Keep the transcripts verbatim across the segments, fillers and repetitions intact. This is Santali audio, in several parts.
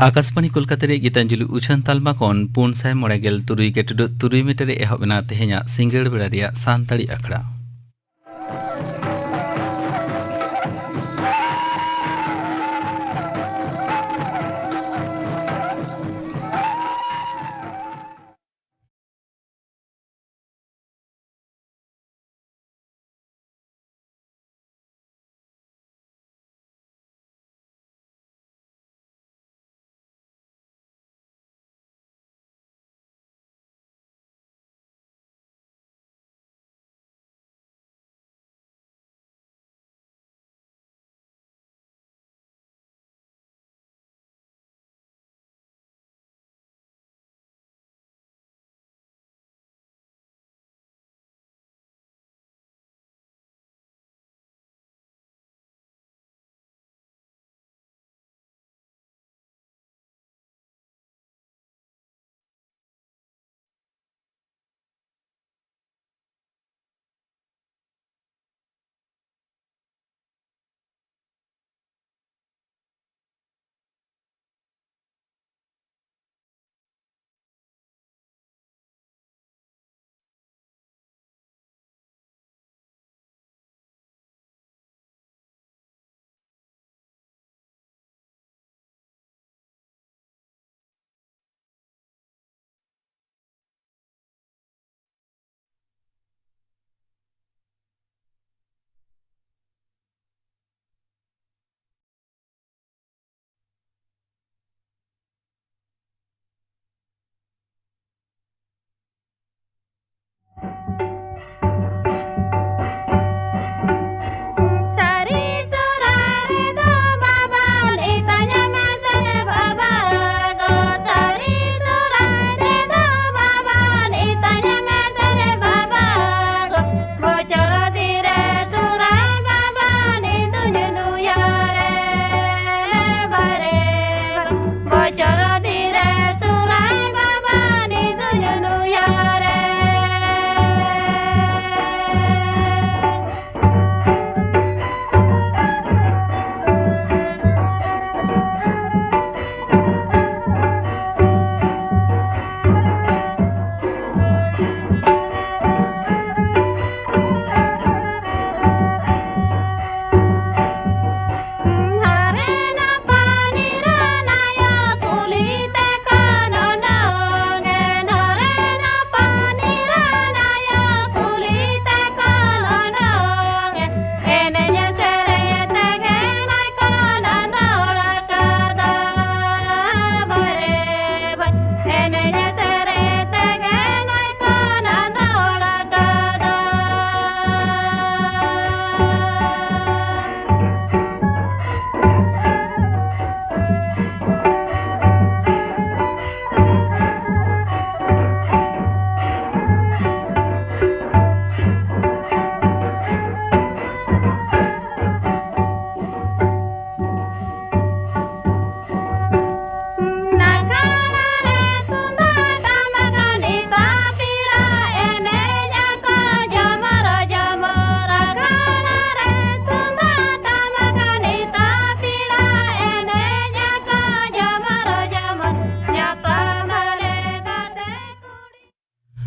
ᱟᱠᱟᱥᱵᱟᱬᱤ ᱠᱳᱞᱠᱟᱛᱟ ᱨᱮᱭᱟᱜ ᱜᱤᱛᱟᱧᱡᱚᱞᱤ ᱩᱪᱷᱟᱹᱱ ᱛᱟᱞᱢᱟ ᱠᱷᱚᱱ ᱯᱩᱱ ᱥᱟᱭ ᱢᱚᱬᱮ ᱜᱮᱞ ᱛᱩᱨᱩᱭ ᱜᱮᱴᱩᱰᱟᱹᱜ ᱛᱩᱨᱩᱭ ᱢᱤᱴᱟᱨ ᱨᱮ ᱮᱦᱚᱵ ᱮᱱᱟ ᱛᱮᱦᱮᱧᱟᱜ ᱥᱤᱸᱜᱟᱹᱲ ᱵᱮᱲᱟ ᱨᱮᱭᱟᱜ ᱥᱟᱱᱛᱟᱲᱤ ᱟᱠᱷᱲᱟ᱾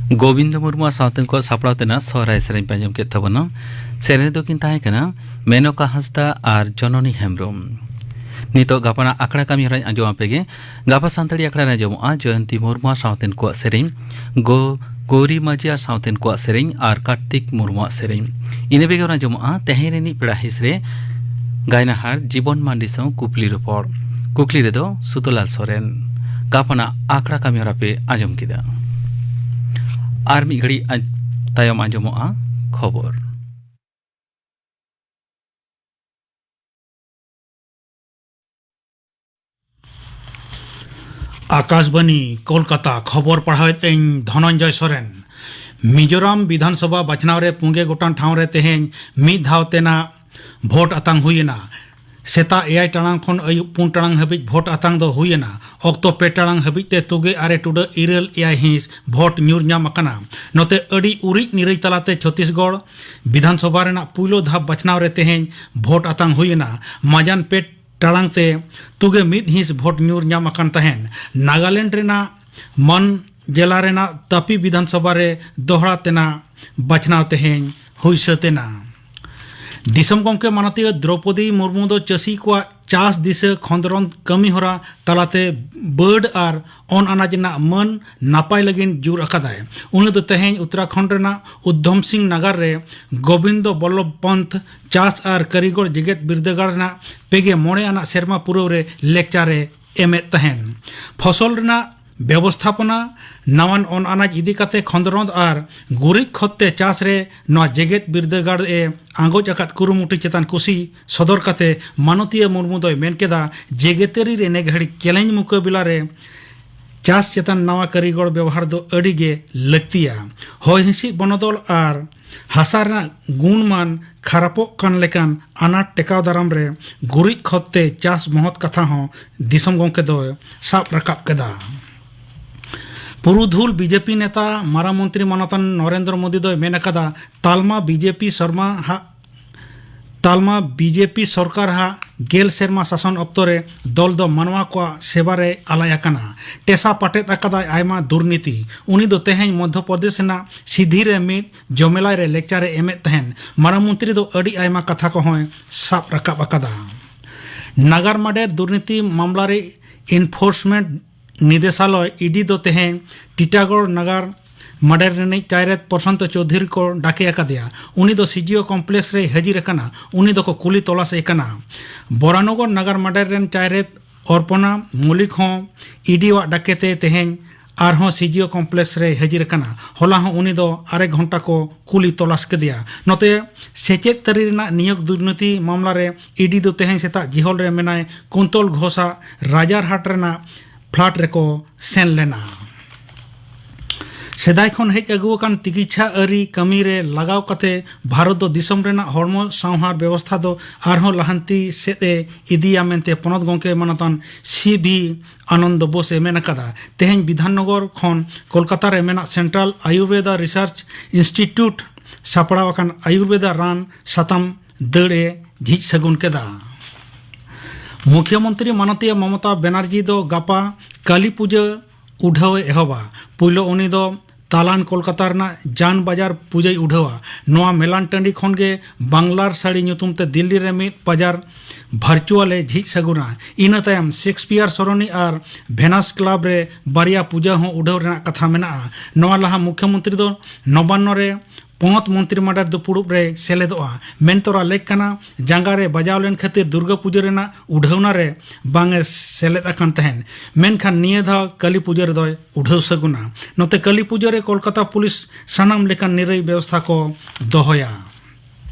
ᱜᱳᱵᱤᱱᱫᱚ ᱢᱩᱨᱢᱩᱣᱟᱜ ᱥᱟᱶᱛᱮᱱ ᱠᱚᱣᱟᱜ ᱥᱟᱯᱲᱟᱣ ᱛᱮᱱᱟᱜ ᱥᱚᱦᱨᱟᱭ ᱥᱮᱨᱮᱧ ᱯᱮ ᱟᱸᱡᱚᱢ ᱠᱮᱫ ᱛᱟᱵᱚᱱᱟ᱾ ᱥᱮᱨᱮᱧ ᱨᱮᱫᱚ ᱠᱤᱱ ᱛᱟᱦᱮᱸ ᱠᱟᱱᱟ ᱢᱮᱱᱚᱠᱟ ᱦᱟᱸᱥᱫᱟ ᱟᱨ ᱡᱚᱱᱚᱱᱤ ᱦᱮᱢᱵᱽᱨᱚᱢ᱾ ᱱᱤᱛᱚᱜ ᱜᱟᱯᱟᱱᱟᱜ ᱟᱠᱷᱲᱟ ᱠᱟᱹᱢᱤ ᱦᱚᱨᱟᱧ ᱟᱸᱡᱚᱢ ᱟᱯᱮ ᱜᱮ᱾ ᱜᱟᱯᱟ ᱥᱟᱱᱛᱟᱲᱤ ᱟᱠᱷᱲᱟ ᱨᱮ ᱟᱸᱡᱚᱢᱚᱜᱼᱟ ᱡᱚᱭᱚᱱᱛᱤ ᱢᱩᱨᱢᱩᱣᱟᱜ ᱥᱟᱶᱛᱮᱱ ᱠᱚᱣᱟᱜ ᱥᱮᱨᱮᱧ, ᱜᱳ ᱜᱳᱨᱤ ᱢᱟᱹᱡᱷᱤ ᱟᱨ ᱥᱟᱶᱛᱮᱱ ᱠᱚᱣᱟᱜ ᱥᱮᱨᱮᱧ ᱟᱨ ᱠᱟᱨᱛᱤᱠ ᱢᱩᱨᱢᱩᱣᱟᱜ ᱥᱮᱨᱮᱧ᱾ ᱤᱱᱟᱹ ᱵᱮᱜᱚᱨ ᱟᱸᱡᱚᱢᱚᱜᱼᱟ ᱛᱮᱦᱮᱧ ᱨᱤᱱᱤᱡ ᱯᱮᱲᱟ ᱦᱤᱸᱥ ᱨᱮ ᱜᱟᱭᱱᱟᱦᱟᱨ ᱡᱤᱵᱚᱱ ᱢᱟᱱᱰᱤ ᱥᱟᱶ ᱠᱩᱠᱞᱤ ᱨᱚᱯᱚᱲ᱾ ᱠᱩᱠᱞᱤ ᱨᱮᱫᱚ ᱥᱩᱛᱚᱞᱟᱞ ᱥᱚᱨᱮᱱ᱾ ᱜᱟᱯᱟᱱᱟᱜ ᱟᱠᱷᱲᱟ ᱠᱟᱹᱢᱤ ᱦᱚᱨᱟ ᱯᱮ ᱟᱸᱡᱚᱢ ᱠᱮᱫᱟ᱾ ᱟᱨ ᱢᱤᱫ ᱜᱷᱟᱹᱲᱤᱡ ᱟᱸᱡ-, ᱛᱟᱭᱚᱢ ᱟᱸᱡᱚᱢᱚᱜᱼᱟ ᱠᱷᱚᱵᱚᱨ᱾ ᱟᱠᱟᱥᱵᱟᱱᱤ, ᱠᱳᱞᱠᱟᱛᱟ, ᱠᱷᱚᱵᱚᱨ ᱯᱟᱲᱦᱟᱣᱮᱫ ᱟᱹᱧ ᱫᱷᱚᱱᱚᱱᱡᱚᱭ ᱥᱚᱨᱮᱱ᱾ ᱢᱤᱡᱳᱨᱟᱢ ᱵᱤᱫᱷᱟᱱᱥᱚᱵᱷᱟ ᱵᱟᱪᱷᱱᱟᱣ ᱨᱮ ᱯᱩᱸᱜᱮ ᱜᱚᱴᱟᱝ ᱴᱷᱟᱶ ᱨᱮ ᱛᱮᱦᱮᱧ ᱢᱤᱫ ᱫᱷᱟᱣ ᱛᱮᱱᱟᱜ ᱵᱷᱳᱴ ᱟᱛᱟᱝ ᱦᱩᱭ ᱮᱱᱟ᱾ ᱥᱮᱛᱟᱜ ᱮᱭᱟᱭ ᱴᱟᱲᱟᱝ ᱠᱷᱚᱱ ᱟᱹᱭᱩᱵ ᱯᱩᱱ ᱴᱟᱲᱟᱝ ᱦᱟᱹᱵᱤᱡ ᱵᱷᱳᱴ ᱟᱛᱟᱝ ᱫᱚ ᱦᱩᱭ ᱮᱱᱟ᱾ ᱚᱠᱛᱚ ᱯᱮ ᱴᱟᱲᱟᱝ ᱦᱟᱹᱵᱤᱡ ᱛᱮ ᱛᱩᱜᱮ ᱟᱨᱮ ᱴᱩᱰᱟᱹᱜ ᱤᱨᱟᱹᱞ ᱮᱭᱟᱭ ᱦᱤᱸᱥ ᱵᱷᱳᱴ ᱧᱩᱨ ᱧᱟᱢ ᱟᱠᱟᱱᱟ᱾ ᱱᱚᱛᱮ ᱟᱹᱰᱤ ᱩᱨᱤᱡ ᱱᱤᱨᱟᱹᱭ ᱛᱟᱞᱟᱛᱮ ᱪᱷᱚᱛᱤᱥᱜᱚᱲ ᱵᱤᱫᱷᱟᱱᱥᱚᱵᱷᱟ ᱨᱮᱱᱟᱜ ᱯᱩᱭᱞᱩ ᱫᱷᱟᱯ ᱵᱟᱪᱷᱱᱟᱣ ᱨᱮ ᱛᱮᱦᱮᱧ ᱵᱷᱳᱴ ᱟᱛᱟᱝ ᱦᱩᱭ ᱮᱱᱟ᱾ ᱢᱟᱡᱟᱱ ᱯᱮ ᱴᱟᱲᱟᱝ ᱛᱮ ᱛᱩᱜᱮ ᱢᱤᱫ ᱦᱤᱸᱥ ᱵᱷᱳᱴ ᱧᱩᱨ ᱧᱟᱢ ᱟᱠᱟᱱ ᱛᱟᱦᱮᱸᱱ᱾ ᱱᱟᱜᱟᱞᱮᱱᱰ ᱨᱮᱱᱟᱜ ᱢᱟᱱ ᱡᱮᱞᱟ ᱨᱮᱱᱟᱜ ᱛᱟᱯᱤ ᱵᱤᱫᱷᱟᱱ ᱥᱚᱵᱷᱟ ᱨᱮ ᱫᱚᱦᱲᱟ ᱛᱮᱱᱟᱜ ᱵᱟᱪᱷᱱᱟᱣ ᱛᱮᱦᱮᱧ ᱦᱩᱭ ᱥᱟᱹᱛ ᱮᱱᱟ᱾ ᱫᱤᱥᱚᱢ ᱜᱚᱢᱠᱮ ᱢᱟᱱᱚᱛᱤᱭᱟᱹ ᱫᱨᱚᱯᱚᱫᱤ ᱢᱩᱨᱢᱩ ᱫᱚ ᱪᱟᱹᱥᱤ ᱠᱚᱣᱟᱜ ᱪᱟᱥ ᱫᱤᱥᱟᱹ ᱠᱷᱚᱸᱫᱽᱨᱚᱸᱫᱽ ᱠᱟᱹᱢᱤ ᱦᱚᱨᱟ ᱛᱟᱞᱟᱛᱮ ᱵᱟᱹᱰ ᱟᱨ ᱚᱱ ᱟᱱᱟᱡᱽ ᱨᱮᱱᱟᱜ ᱢᱟᱹᱱ ᱱᱟᱯᱟᱭ ᱞᱟᱹᱜᱤᱫ ᱡᱳᱨ ᱟᱠᱟᱫᱟᱭ᱾ ᱩᱱᱤ ᱫᱚ ᱛᱮᱦᱮᱧ ᱩᱛᱛᱚᱨᱟᱠᱷᱚᱸᱰ ᱨᱮᱱᱟᱜ ᱩᱫᱷᱚᱢ ᱥᱤᱝ ᱱᱟᱜᱟᱨ ᱨᱮ ᱜᱳᱵᱤᱱᱫᱚ ᱵᱚᱞᱞᱚᱵᱷ ᱯᱚᱱᱛᱷ ᱪᱟᱥ ᱟᱨ ᱠᱟᱹᱨᱤᱜᱚᱲ ᱡᱮᱜᱮᱛ ᱵᱤᱨᱫᱟᱹᱜᱟᱲ ᱨᱮᱱᱟᱜ ᱯᱮᱜᱮ ᱢᱚᱬᱮ ᱟᱱᱟᱜ ᱥᱮᱨᱢᱟ ᱯᱩᱨᱟᱹᱣ ᱨᱮ ᱞᱮᱠᱪᱟᱨ ᱮ ᱮᱢᱮᱫ ᱛᱟᱦᱮᱸᱱ᱾ ᱯᱷᱚᱥᱚᱞ ᱨᱮᱱᱟᱜ ᱵᱮᱵᱚᱥᱛᱷᱟᱯᱚᱱᱟ, ᱱᱟᱣᱟᱱ ᱚᱱ ᱟᱱᱟᱡᱽ ᱤᱫᱤ ᱠᱟᱛᱮ ᱠᱷᱚᱸᱫᱽᱨᱚᱸᱫᱽ ᱟᱨ ᱜᱩᱨᱤᱡ ᱠᱷᱚᱛ ᱛᱮ ᱪᱟᱥ ᱨᱮ ᱱᱚᱣᱟ ᱡᱮᱜᱮᱛ ᱵᱤᱨᱫᱟᱹᱜᱟᱲ ᱮ ᱟᱸᱜᱚᱪ ᱟᱠᱟᱫ ᱠᱩᱨᱩᱢᱩᱴᱩ ᱪᱮᱛᱟᱱ ᱠᱩᱥᱤ ᱥᱚᱫᱚᱨ ᱠᱟᱛᱮ ᱢᱟᱱᱚᱛᱤᱭᱟᱹ ᱢᱩᱨᱢᱩ ᱫᱚᱭ ᱢᱮᱱ ᱠᱮᱫᱟ, ᱡᱮᱜᱮᱛᱟᱹᱨᱤ ᱨᱮ ᱱᱮ ᱜᱷᱟᱹᱲᱤᱡ ᱪᱮᱞᱮᱧᱡᱽ ᱢᱩᱠᱟᱹᱵᱮᱞᱟ ᱨᱮ ᱪᱟᱥ ᱪᱮᱛᱟᱱ ᱱᱟᱣᱟ ᱠᱟᱹᱨᱤᱜᱚᱲ ᱵᱮᱣᱦᱟᱨ ᱫᱚ ᱟᱹᱰᱤ ᱜᱮ ᱞᱟᱹᱠᱛᱤᱭᱟ᱾ ᱦᱚᱭ ᱦᱤᱸᱥᱤᱫ ᱵᱚᱱᱚᱫᱚᱞ ᱟᱨ ᱦᱟᱥᱟ ᱨᱮᱱᱟᱜ ᱜᱩᱱᱢᱟᱱ ᱠᱷᱟᱨᱟᱯᱚᱜ ᱠᱟᱱ ᱞᱮᱠᱟᱱ ᱟᱱᱟᱴ ᱴᱮᱠᱟᱣ ᱫᱟᱨᱟᱢ ᱨᱮ ᱜᱩᱨᱤᱡ ᱠᱷᱚᱛ ᱛᱮ ᱪᱟᱥ ᱢᱚᱦᱚᱛ ᱠᱟᱛᱷᱟ ᱦᱚᱸ ᱫᱤᱥᱚᱢ ᱜᱚᱢᱠᱮ ᱫᱚᱭ ᱥᱟᱵ ᱨᱟᱠᱟᱵ ᱠᱮᱫᱟ᱾ ᱯᱩᱨᱩᱫᱷᱩᱞ ᱵᱤᱡᱮᱯᱤ ᱱᱮᱛᱟ ᱢᱟᱨᱟᱝ ᱢᱚᱱᱛᱨᱤ ᱢᱟᱱᱚᱛᱟᱱ ᱱᱚᱨᱮᱱᱫᱨᱚ ᱢᱳᱫᱤ ᱫᱚᱭ ᱢᱮᱱ ᱟᱠᱟᱫᱟ, ᱛᱟᱞᱢᱟ ᱵᱤᱡᱮᱯᱤ ᱥᱚᱨᱢᱟ ᱦᱟᱜ ᱛᱟᱞᱢᱟ ᱵᱤᱡᱮᱯᱤ ᱥᱚᱨᱠᱟᱨ ᱦᱟᱜ ᱜᱮᱞ ᱥᱮᱨᱢᱟ ᱥᱟᱥᱚᱱ ᱚᱠᱛᱚ ᱨᱮ ᱫᱚᱞ ᱫᱚ ᱢᱟᱱᱣᱟ ᱠᱚᱣᱟᱜ ᱥᱮᱵᱟ ᱨᱮ ᱟᱞᱟᱭ ᱟᱠᱟᱱᱟ᱾ ᱴᱮᱥᱟ ᱯᱟᱴᱮᱫ ᱟᱠᱟᱫᱟᱭ ᱟᱭᱢᱟ ᱫᱩᱨᱱᱤᱛᱤ᱾ ᱩᱱᱤ ᱫᱚ ᱛᱮᱦᱮᱧ ᱢᱚᱫᱷᱭᱚ ᱯᱨᱚᱫᱮᱥ ᱨᱮᱱᱟᱜ ᱥᱤᱫᱷᱤ ᱨᱮ ᱢᱤᱫ ᱡᱚᱢᱮᱞᱟᱭ ᱨᱮ ᱞᱮᱠᱪᱟᱨ ᱮ ᱮᱢᱮᱫ ᱛᱟᱦᱮᱸᱱ᱾ ᱢᱟᱨᱟᱝ ᱢᱚᱱᱛᱨᱤ ᱫᱚ ᱟᱹᱰᱤ ᱟᱭᱢᱟ ᱠᱟᱛᱷᱟ ᱠᱚᱦᱚᱸᱭ ᱥᱟᱵ ᱨᱟᱠᱟᱵ ᱟᱠᱟᱫᱟ᱾ ᱱᱟᱜᱟᱨ ᱢᱟᱰᱮᱨ ᱫᱩᱨᱱᱤᱛᱤ ᱢᱟᱢᱞᱟ ᱨᱮ ᱤᱱᱯᱷᱳᱨᱥᱢᱮᱱᱴ ᱱᱤᱫᱮᱥᱟᱞᱚᱭ, ᱤᱰᱤ ᱫᱚ ᱛᱮᱦᱮᱧ ᱴᱤᱴᱟᱜᱚᱲ ᱱᱟᱜᱟᱨ ᱢᱟᱰᱮᱨ ᱨᱤᱱᱤᱡ ᱪᱟᱭᱨᱮᱛ ᱯᱨᱚᱥᱟᱱᱛᱚ ᱪᱳᱣᱫᱷᱩᱨᱤ ᱠᱚ ᱰᱟᱠᱮ ᱟᱠᱟᱫᱮᱭᱟ᱾ ᱩᱱᱤ ᱫᱚ ᱥᱤᱡᱤᱳ ᱠᱚᱢᱯᱞᱮᱠᱥ ᱨᱮᱭ ᱦᱟᱹᱡᱤᱨ ᱟᱠᱟᱱᱟ᱾ ᱩᱱᱤ ᱫᱚᱠᱚ ᱠᱩᱞᱤ ᱛᱚᱞᱟᱥ ᱮ ᱠᱟᱱᱟ᱾ ᱵᱚᱨᱟᱱᱚᱜᱚᱨ ᱱᱟᱜᱟᱨ ᱢᱟᱰᱮᱨ ᱨᱮᱱ ᱪᱟᱭᱨᱮᱛ ᱚᱨᱯᱚᱱᱟ ᱢᱚᱞᱤᱠ ᱦᱚᱸ ᱤᱰᱤᱣᱟᱜ ᱰᱟᱠᱮᱛᱮ ᱛᱮᱦᱮᱧ ᱟᱨᱦᱚᱸ ᱥᱤᱡᱤᱳ ᱠᱚᱢᱯᱞᱮᱠᱥ ᱨᱮᱭ ᱦᱟᱹᱡᱤᱨ ᱟᱠᱟᱱᱟ᱾ ᱦᱚᱞᱟ ᱦᱚᱸ ᱩᱱᱤ ᱫᱚ ᱟᱨᱮ ᱜᱷᱚᱱᱴᱟ ᱠᱚ ᱠᱩᱞᱤ ᱛᱚᱞᱟᱥ ᱠᱮᱫᱮᱭᱟ᱾ ᱱᱚᱛᱮ, ᱥᱮᱪᱮᱫ ᱛᱟᱹᱨᱤ ᱨᱮᱱᱟᱜ ᱱᱤᱭᱳᱜ ᱫᱩᱨᱱᱤᱛᱤ ᱢᱟᱢᱞᱟ ᱨᱮ ᱤᱰᱤ ᱫᱚ ᱛᱮᱦᱮᱧ ᱥᱮᱛᱟᱜ ᱡᱤᱦᱚᱞ ᱨᱮ ᱢᱮᱱᱟᱭ ᱠᱩᱱᱛᱚᱞ ᱜᱷᱳᱥᱟᱜ ᱨᱟᱡᱟᱨᱦᱟᱴ ᱨᱮᱱᱟᱜ ᱯᱷᱞᱟᱴ ᱨᱮᱠᱚ ᱥᱮᱱ ᱞᱮᱱᱟ᱾ ᱥᱮᱫᱟᱭ ᱠᱷᱚᱱ ᱦᱮᱡ ᱟᱹᱜᱩ ᱟᱠᱟᱱ ᱛᱤᱠᱤᱪᱷᱟ ᱟᱹᱨᱤ ᱠᱟᱹᱢᱤ ᱨᱮ ᱞᱟᱜᱟᱣ ᱠᱟᱛᱮ ᱵᱷᱟᱨᱚᱛ ᱫᱚ ᱫᱤᱥᱚᱢ ᱨᱮᱱᱟᱜ ᱦᱚᱲᱢᱚ ᱥᱟᱶᱦᱟ ᱵᱮᱵᱚᱥᱛᱷᱟ ᱫᱚ ᱟᱨᱦᱚᱸ ᱞᱟᱦᱟᱱᱛᱤ ᱥᱮᱫ ᱮ ᱤᱫᱤᱭᱟ ᱢᱮᱱᱛᱮ ᱯᱚᱱᱚᱛ ᱜᱚᱢᱠᱮ ᱢᱟᱱᱚᱛᱟᱱ ᱥᱤ ᱵᱷᱤ ᱟᱱᱚᱱᱫᱚ ᱵᱳᱥ ᱮ ᱢᱮᱱ ᱟᱠᱟᱫᱟ᱾ ᱛᱮᱦᱮᱧ ᱵᱤᱫᱷᱟᱱᱱᱚᱜᱚᱨ ᱠᱷᱚᱱ ᱠᱳᱞᱠᱟᱛᱟ ᱨᱮ ᱢᱮᱱᱟᱜ ᱥᱮᱱᱴᱨᱟᱞ ᱟᱭᱩᱨᱵᱮᱫᱟ ᱨᱤᱥᱟᱨᱪ ᱤᱱᱥᱴᱤᱴᱭᱩᱴ ᱥᱟᱯᱲᱟᱣ ᱟᱠᱟᱱ ᱟᱭᱩᱨᱵᱮᱫᱟ ᱨᱟᱱ ᱥᱟᱛᱟᱢ ᱫᱟᱹᱲ ᱮ ᱡᱷᱤᱡ ᱥᱟᱹᱜᱩᱱ ᱠᱮᱫᱟ᱾ ᱢᱩᱠᱷᱭᱚᱢᱚᱱᱛᱨᱤ ᱢᱟᱱᱚᱛᱤᱭᱟᱹ ᱢᱚᱢᱚᱛᱟ ᱵᱮᱱᱟᱨᱡᱤ ᱫᱚ ᱜᱟᱯᱟ ᱠᱟᱹᱞᱤ ᱯᱩᱡᱟᱹ ᱩᱰᱷᱟᱹᱣ ᱮ ᱮᱦᱚᱵᱟ᱾ ᱯᱩᱭᱞᱩ ᱩᱱᱤ ᱫᱚ ᱛᱟᱞᱟᱱ ᱠᱳᱞᱠᱟᱛᱟ ᱨᱮᱱᱟᱜ ᱡᱟᱱ ᱵᱟᱡᱟᱨ ᱯᱩᱡᱟᱹᱭ ᱩᱰᱷᱟᱹᱣᱟ᱾ ᱱᱚᱣᱟ ᱢᱮᱞᱟᱱ ᱴᱟᱺᱰᱤ ᱠᱷᱚᱱ ᱜᱮ ᱵᱟᱝᱞᱟᱨ ᱥᱟᱹᱲᱤ ᱧᱩᱛᱩᱢ ᱛᱮ ᱫᱤᱞᱞᱤ ᱨᱮ ᱢᱤᱫ ᱵᱟᱡᱟᱨ ᱵᱷᱟᱨᱪᱩᱣᱟᱞ ᱮ ᱡᱷᱤᱡ ᱥᱟᱹᱜᱩᱱᱟ᱾ ᱤᱱᱟᱹ ᱛᱟᱭᱚᱢ ᱥᱮᱠᱥᱯᱤᱭᱟᱨ ᱥᱚᱨᱚᱱᱤ ᱟᱨ ᱵᱷᱮᱱᱟᱥ ᱠᱞᱟᱵᱽ ᱨᱮ ᱵᱟᱨᱭᱟ ᱯᱩᱡᱟᱹ ᱦᱚᱸ ᱩᱰᱷᱟᱹᱣ ᱨᱮᱱᱟᱜ ᱠᱟᱛᱷᱟ ᱢᱮᱱᱟᱜᱼᱟ᱾ ᱱᱚᱣᱟ ᱞᱟᱦᱟ ᱢᱩᱠᱷᱭᱚᱢᱚᱱᱛᱨᱤ ᱫᱚ ᱱᱚᱵᱟᱱᱱᱚ ᱨᱮ ᱯᱚᱱᱚᱛ ᱢᱚᱱᱛᱨᱤ ᱢᱟᱰᱟᱨ ᱫᱩᱯᱩᱲᱩᱵ ᱨᱮ ᱥᱮᱞᱮᱫᱚᱜᱼᱟ᱾ ᱢᱮᱱᱛᱚᱨᱟ ᱞᱮᱠ ᱠᱟᱱᱟ, ᱡᱟᱸᱜᱟ ᱨᱮ ᱵᱟᱡᱟᱣ ᱞᱮᱱ ᱠᱷᱟᱹᱛᱤᱨ ᱫᱩᱨᱜᱟᱹ ᱯᱩᱡᱟᱹ ᱨᱮᱱᱟᱜ ᱩᱰᱷᱟᱹᱣᱱᱟ ᱨᱮ ᱵᱟᱝ ᱮ ᱥᱮᱞᱮᱫ ᱟᱠᱟᱱ ᱛᱟᱦᱮᱸᱱ᱾ ᱢᱮᱱᱠᱷᱟᱱ ᱱᱤᱭᱟᱹ ᱫᱷᱟᱣ ᱠᱟᱹᱞᱤ ᱯᱩᱡᱟᱹ ᱨᱮᱫᱚᱭ ᱩᱰᱷᱟᱹᱣ ᱥᱟᱹᱜᱩᱱᱟ᱾ ᱱᱚᱛᱮ ᱠᱟᱹᱞᱤ ᱯᱩᱡᱟᱹ ᱨᱮ ᱠᱳᱞᱠᱟᱛᱟ ᱯᱩᱞᱤᱥ ᱥᱟᱱᱟᱢ ᱞᱮᱠᱟᱱ ᱱᱤᱨᱟᱹᱭ ᱵᱮᱵᱚᱥᱛᱷᱟ ᱠᱚ ᱫᱚᱦᱚᱭᱟ᱾